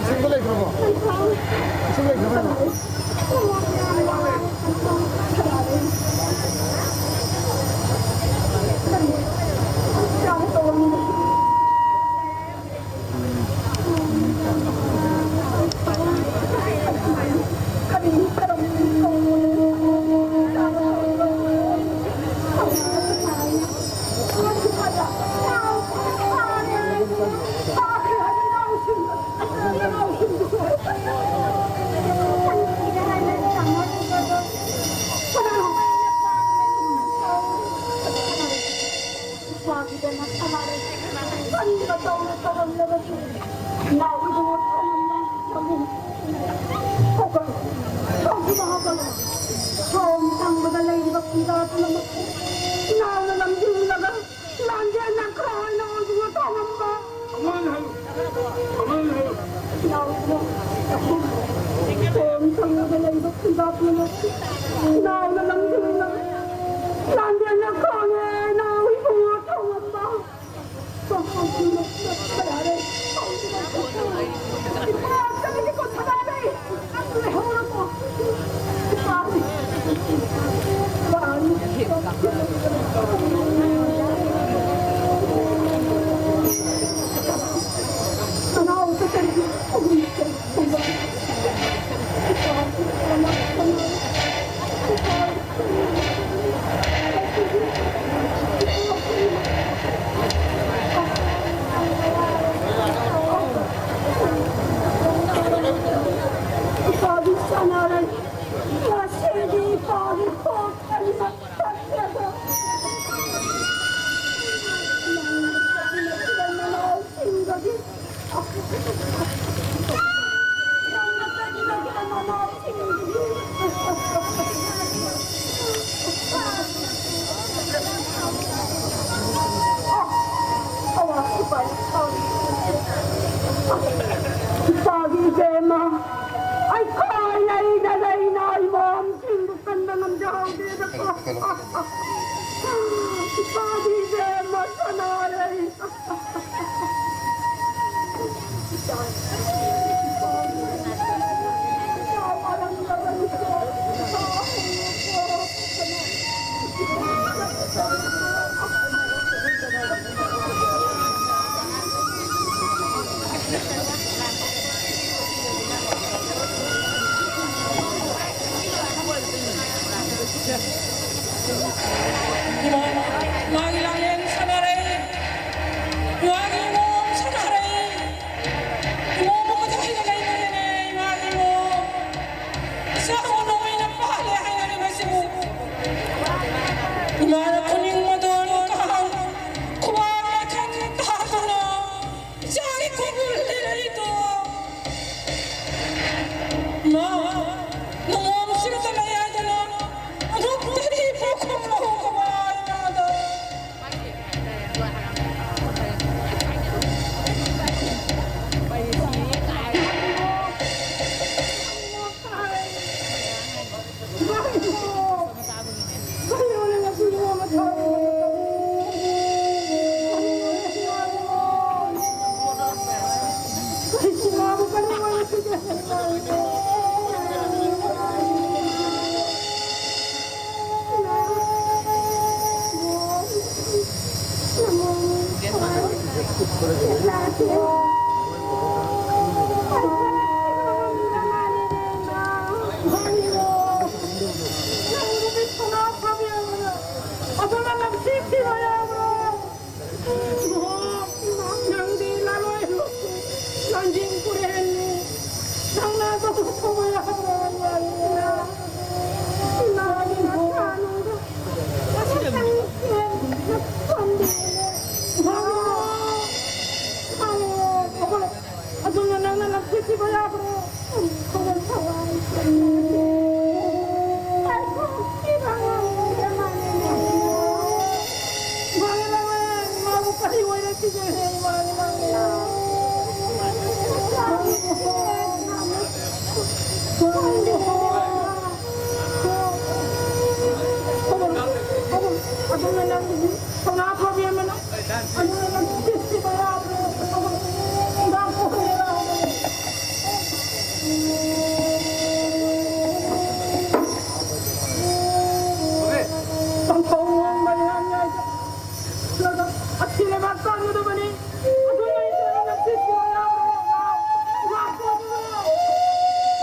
ꯏꯁꯤꯡꯗ ꯂꯩꯈ꯭ꯔꯕꯣ? ꯏꯁꯤꯡ ꯂꯩꯈ꯭ꯔꯕꯣ? ꯁꯣꯝ ꯊꯪꯕꯗ ꯂꯩꯔꯤꯕ ꯈꯨꯟꯖꯥ ꯄꯨꯝꯅꯃꯛꯄꯨ ꯏꯅꯥꯎꯅ ꯂꯝꯖꯤꯡꯂꯒ ꯂꯥꯟꯖꯦꯟ ꯅꯪꯈ꯭ꯔ ꯑꯣꯏꯅ ꯑꯣꯏꯗꯨꯅ ꯇꯧꯔꯝꯕ ꯏꯅꯥꯎꯅ ꯁꯣꯝ ꯊꯪꯕꯗ ꯂꯩꯔꯤꯕ ꯈꯨꯟꯖꯥ ꯄꯨꯝꯅꯃꯛꯄꯨ ꯏꯅꯥꯎꯅ ꯂꯝꯖꯤꯡ ꯏꯄꯥꯗꯤ ꯁꯅꯥꯔꯩ꯫ ꯉꯁꯤꯗꯤ ꯏꯄꯥꯒꯤ ꯈꯣꯡ ꯀꯟꯅ ꯊꯛꯂꯒ ꯅꯪꯅ ꯆꯠꯂꯤꯕ ꯃꯅꯥꯎꯁꯤꯡꯗꯒꯤ ꯏꯄꯥꯒꯤ ꯏꯕꯦꯝꯃ, ꯑꯩꯈꯣꯏ ꯂꯩꯅ ꯂꯩꯅ ꯏꯃꯣꯝꯁꯤꯡꯕꯨ ꯀꯟꯕ ꯉꯝꯖꯍꯧꯗꯦꯗꯀꯣ꯫ ꯏꯄꯥꯒꯤ ꯏꯕꯦꯝꯃ ꯁꯅꯥꯔꯩ꯫ ꯏꯃꯥ, ꯏꯃꯥꯒꯤ ꯂꯥꯡꯂꯦꯟ ꯁꯥꯟꯅꯔꯦ꯫ ꯏꯃꯥꯒꯤ ꯏꯃꯣꯝ ꯁꯥꯟꯅꯔꯦ꯫ ꯏꯃꯣꯝ ꯑꯃꯗ ꯑꯩꯅ ꯂꯩꯕꯅꯤꯅꯦ, ꯏꯃꯥꯒꯤ ꯏꯃꯣꯝ꯫ ꯏꯆꯥ ꯍꯣ ꯅꯣꯏꯅ ꯄꯥꯜꯂꯦ ꯍꯥꯏꯅꯔꯤꯕꯁꯤꯕꯨ꯫ ꯏꯃꯥꯅ ꯈꯨꯅꯤꯡ ꯃꯗꯣꯟ ꯀꯥꯡ, ꯈꯨꯕꯥꯛ ꯂꯩꯈꯠ ꯇꯥꯗꯨꯅ ꯏꯆꯥꯒꯤ ꯈꯣꯡꯒꯨꯜ ꯂꯤꯔꯤꯗꯣ꯫ ꯏꯃꯥ, ꯅꯉꯣꯝꯁꯤꯗ ꯂꯩ ꯍꯥꯏꯗꯅ ꯑꯗꯨꯛꯇꯗꯤ ꯄꯣꯛꯈꯝ ꯂꯧꯍꯧꯕ ꯏꯃꯥꯗ꯫ ꯑꯗꯨꯅ ꯅꯪꯅ ꯂꯝꯐꯨꯠꯁꯤꯕ ꯌꯥꯕ꯭ꯔꯣ? ꯃꯥꯕꯨ ꯀꯔꯤ ꯑꯣꯏꯔꯛꯈꯤꯒꯦ? ꯏꯃꯥ, ꯏꯃꯥ, ꯏꯃꯥ꯫ ꯑꯗꯨꯅ ꯅꯪ ꯊꯧꯅꯥ ꯐꯕꯤ ꯑꯃꯅ ꯑꯗꯨꯅ ꯅꯪ ꯆꯤꯠꯁꯤꯕ ꯌꯥꯕ꯭ꯔꯣ? ꯍꯤꯗꯥꯛ ꯄꯨꯈ꯭ꯔꯤꯔ? ꯄꯪꯊꯧ ꯉꯣꯡꯕ ꯂꯩꯔꯝꯃꯤ ꯍꯥꯏꯁꯦ꯫ ꯑꯁꯤ ꯂꯩꯕꯥꯛ ꯇꯥꯟꯒꯗꯕꯅꯤ꯫ ꯑꯗꯨꯅ ꯑꯩ ꯆꯠꯂꯒ ꯆꯤꯠꯁꯤꯕ ꯌꯥꯕ꯭ꯔꯣ? ꯂꯥꯛꯑꯣ꯫ ꯂꯥꯛꯑꯣ꯫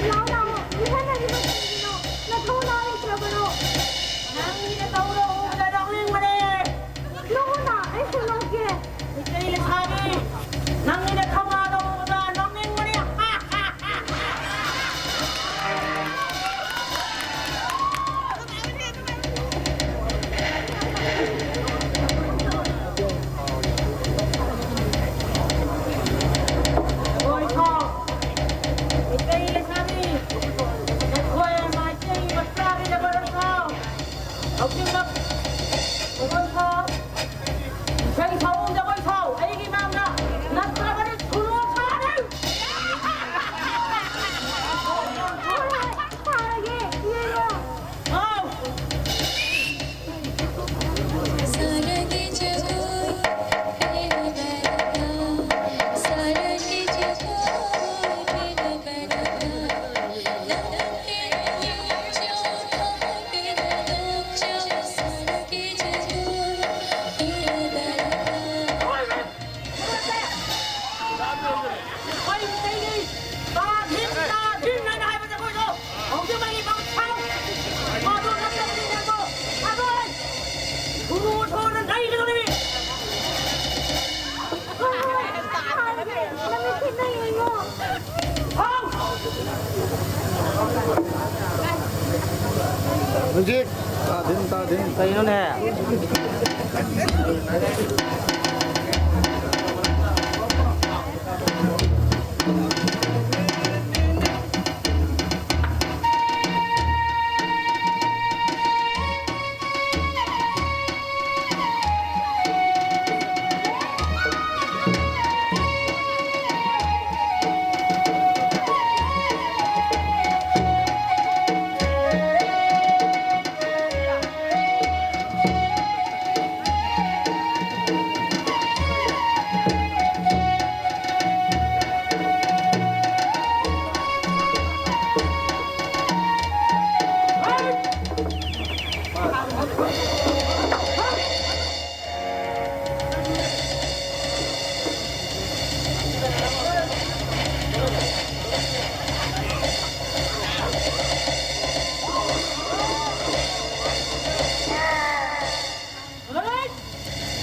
ꯂꯥꯛꯑꯣ, ꯂꯥꯛꯑꯣ꯫ ꯏꯍꯟꯅꯔꯤꯕ ꯀꯔꯤꯒꯤꯅꯣ? ꯅꯊꯧ ꯅꯥ ꯂꯩꯇ꯭ꯔꯕꯔꯣ? ꯅꯪꯒꯤ ꯅꯇꯧꯗꯣ ꯎꯕꯗ ꯅꯣꯛꯅꯤꯡꯕꯅꯦ꯫ ꯅꯣꯛꯑꯣꯅ, ꯑꯩꯁꯨ ꯅꯣꯛꯀꯦ꯫ ꯃꯤꯇꯩ ꯂꯩꯁꯥꯕꯤ, ꯅꯪꯒꯤ ꯅꯊꯧ ꯍꯧꯖꯤꯛꯃꯛ ꯖꯒꯣꯏ ꯁꯥꯎ꯫ ꯏꯁꯩ ꯁꯥꯎ, ꯖꯒꯣꯏ ꯁꯥꯎ꯫ ꯑꯩꯒꯤ ꯃꯥꯡꯗ ꯅꯠꯇ꯭ꯔꯕꯗꯤ ꯁꯨꯅꯣ ꯁꯥꯔꯦ꯫ ꯁꯥꯔꯒꯦ, ꯏꯅꯦ꯫ ꯁꯥꯎ꯫ ꯍꯧꯖꯤꯛ ꯇꯥꯗꯤꯟ, ꯇꯥꯗꯤꯟ꯫ ꯀꯩꯅꯣꯅꯦ?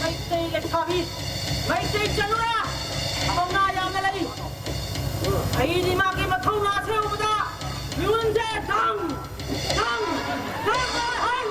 ꯃꯩꯇꯩ ꯂꯩꯁꯥꯕꯤ, ꯃꯩꯇꯩ ꯆꯅꯨꯔꯥ, ꯊꯧꯅꯥ ꯌꯥꯝꯅ ꯂꯩ꯫ ꯑꯩꯗꯤ ꯃꯥꯒꯤ ꯃꯊꯧꯅꯥ ꯑꯁꯦ ꯎꯕꯗ ꯃꯤꯍꯨꯟꯁꯦ ꯗꯪ, ꯗꯪ, ꯗꯪ ꯍꯥꯏ꯫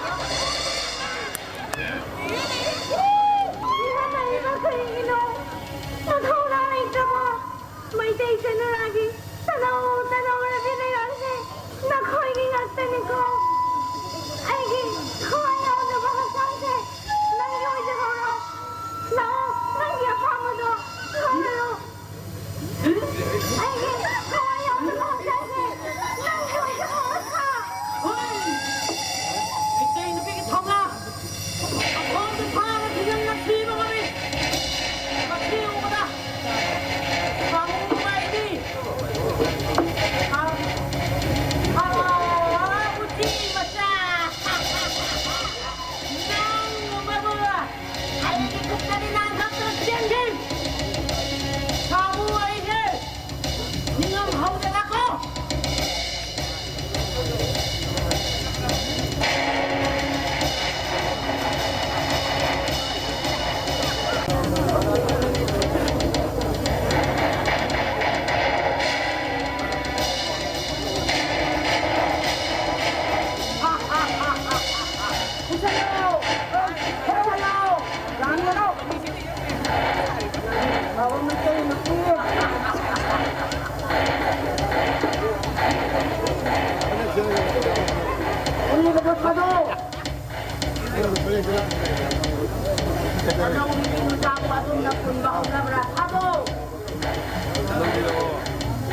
ꯂꯧꯔꯤꯕꯤ ꯅꯨꯡꯗꯥꯡ ꯑꯗꯨꯝꯅ ꯄꯨꯟꯕ ꯍꯧꯅꯕ꯭ꯔꯥ? ꯊꯥꯗꯣꯛ!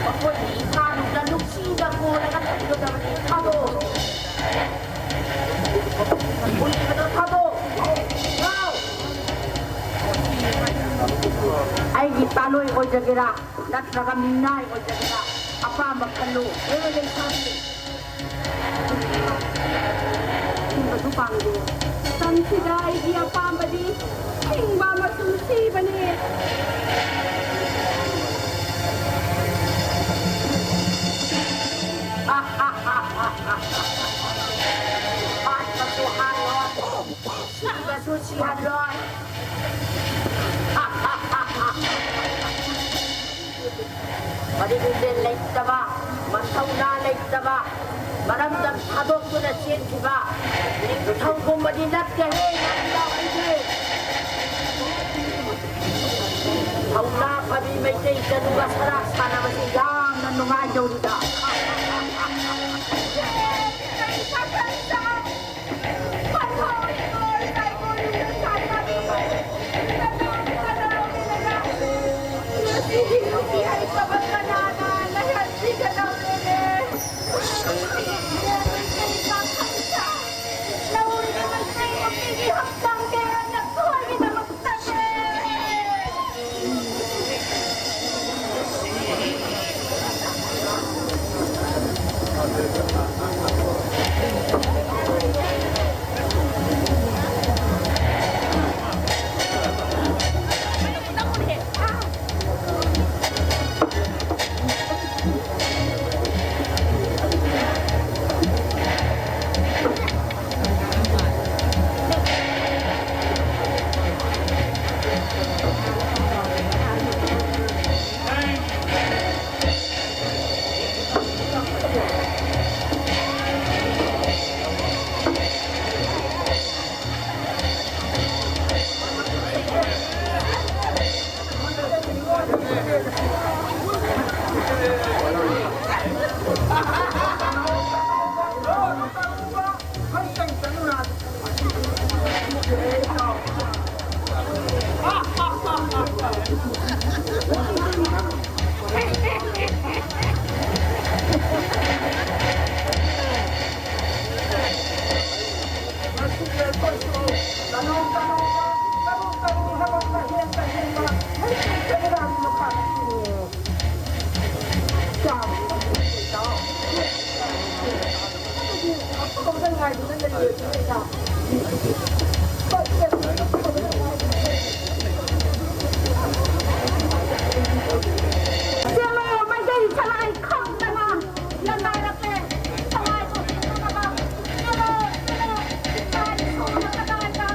ꯃꯈꯣꯏꯒꯤ ꯏꯊꯥꯅꯨꯡꯗ ꯅꯨꯡꯁꯤꯅ ꯀꯣꯜꯂꯒ ꯊꯝꯒꯗꯕꯅꯤ꯫ ꯊꯥꯗꯣꯛ! ꯄꯨꯟꯕꯗꯣ ꯊꯥꯗꯣꯛ! ꯂꯥꯎ! ꯑꯩꯒꯤ ꯇꯥꯂꯣꯏ ꯑꯣꯏꯖꯒꯦꯔꯥ ꯅꯠꯇ꯭ꯔꯒ ꯃꯤꯅꯥꯏ ꯑꯣꯏꯖꯒꯦꯔꯥ, ꯑꯄꯥꯝꯕ ꯈꯜꯂꯨ꯫ ꯍꯦ ꯂꯩꯁꯥꯕꯤ! ꯁꯤꯕꯁꯨ ꯄꯥꯝꯗꯦ꯫ ꯃꯇꯝꯁꯤꯗ ꯑꯩꯒꯤ ꯑꯄꯥꯝꯕꯗꯤ ꯍꯤꯡꯕ ꯑꯃꯁꯨꯡ ꯁꯤꯕꯅꯤ꯫ ꯍꯥꯠꯄꯁꯨ ꯍꯥꯠꯂꯣꯏ, ꯁꯤꯕꯁꯨ ꯁꯤꯍꯜꯂꯣꯏ꯫ ꯃꯔꯤꯡꯖꯦꯜ ꯂꯩꯇꯕ, ꯃꯊꯧꯅꯥ ꯂꯩꯇꯕ, ꯃꯔꯝꯗꯝ ꯊꯥꯗꯣꯛꯇꯨꯅ ꯆꯦꯟꯈꯤꯕ ꯅꯤꯡꯊꯧꯒꯨꯝꯕꯗꯤ ꯅꯠꯇꯦꯍꯦ, ꯅꯪ ꯌꯥꯎꯔꯤꯁꯦ꯫ ꯊꯧꯅꯥ ꯐꯕꯤ ꯃꯩꯇꯩ ꯆꯅꯨꯒ ꯁꯔꯥꯛ ꯁꯥꯟꯅꯕꯁꯤ ꯌꯥꯝꯅ ꯅꯨꯡꯉꯥꯏꯗꯧꯔꯤꯗ꯫ ꯆꯦꯜꯂꯣ, ꯃꯩꯇꯩ ꯁꯂꯥꯏ ꯈꯪꯗꯅ ꯂꯟꯗꯥꯏꯔꯛꯂꯦ꯫ ꯁꯂꯥꯏꯕꯨ ꯍꯤꯡꯅꯅꯕ ꯆꯦꯜꯂꯣ, ꯆꯦꯜꯂꯣ꯫ ꯁꯂꯥꯏ ꯁꯣꯝꯗ ꯀꯗꯥꯏꯗ?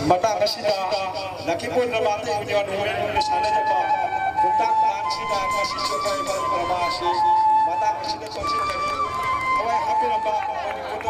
ꯃꯇꯥꯡ ꯑꯁꯤꯗ ꯂꯛꯈꯤꯄꯨꯔ ꯗ꯭ꯔꯃꯥ ꯇꯦꯛ ꯌꯨꯅꯤꯌꯟ ꯋꯨꯃꯦꯟ ꯍꯣꯝꯅ ꯁꯥꯟꯅꯖꯕ ꯈꯨꯟꯇꯥꯛ ꯂꯥꯟꯁꯤꯗ ꯉꯁꯤ ꯆꯠꯊꯔꯤꯕ ꯗ꯭ꯔꯃꯥ ꯑꯁꯤ ꯃꯇꯥꯡ ꯑꯁꯤꯗ ꯆꯪꯁꯤꯟꯒꯅꯤ꯫ ꯊꯋꯥꯏ ꯍꯥꯞꯄꯤꯔꯝꯕ ꯃꯅꯤꯄꯨꯔꯗ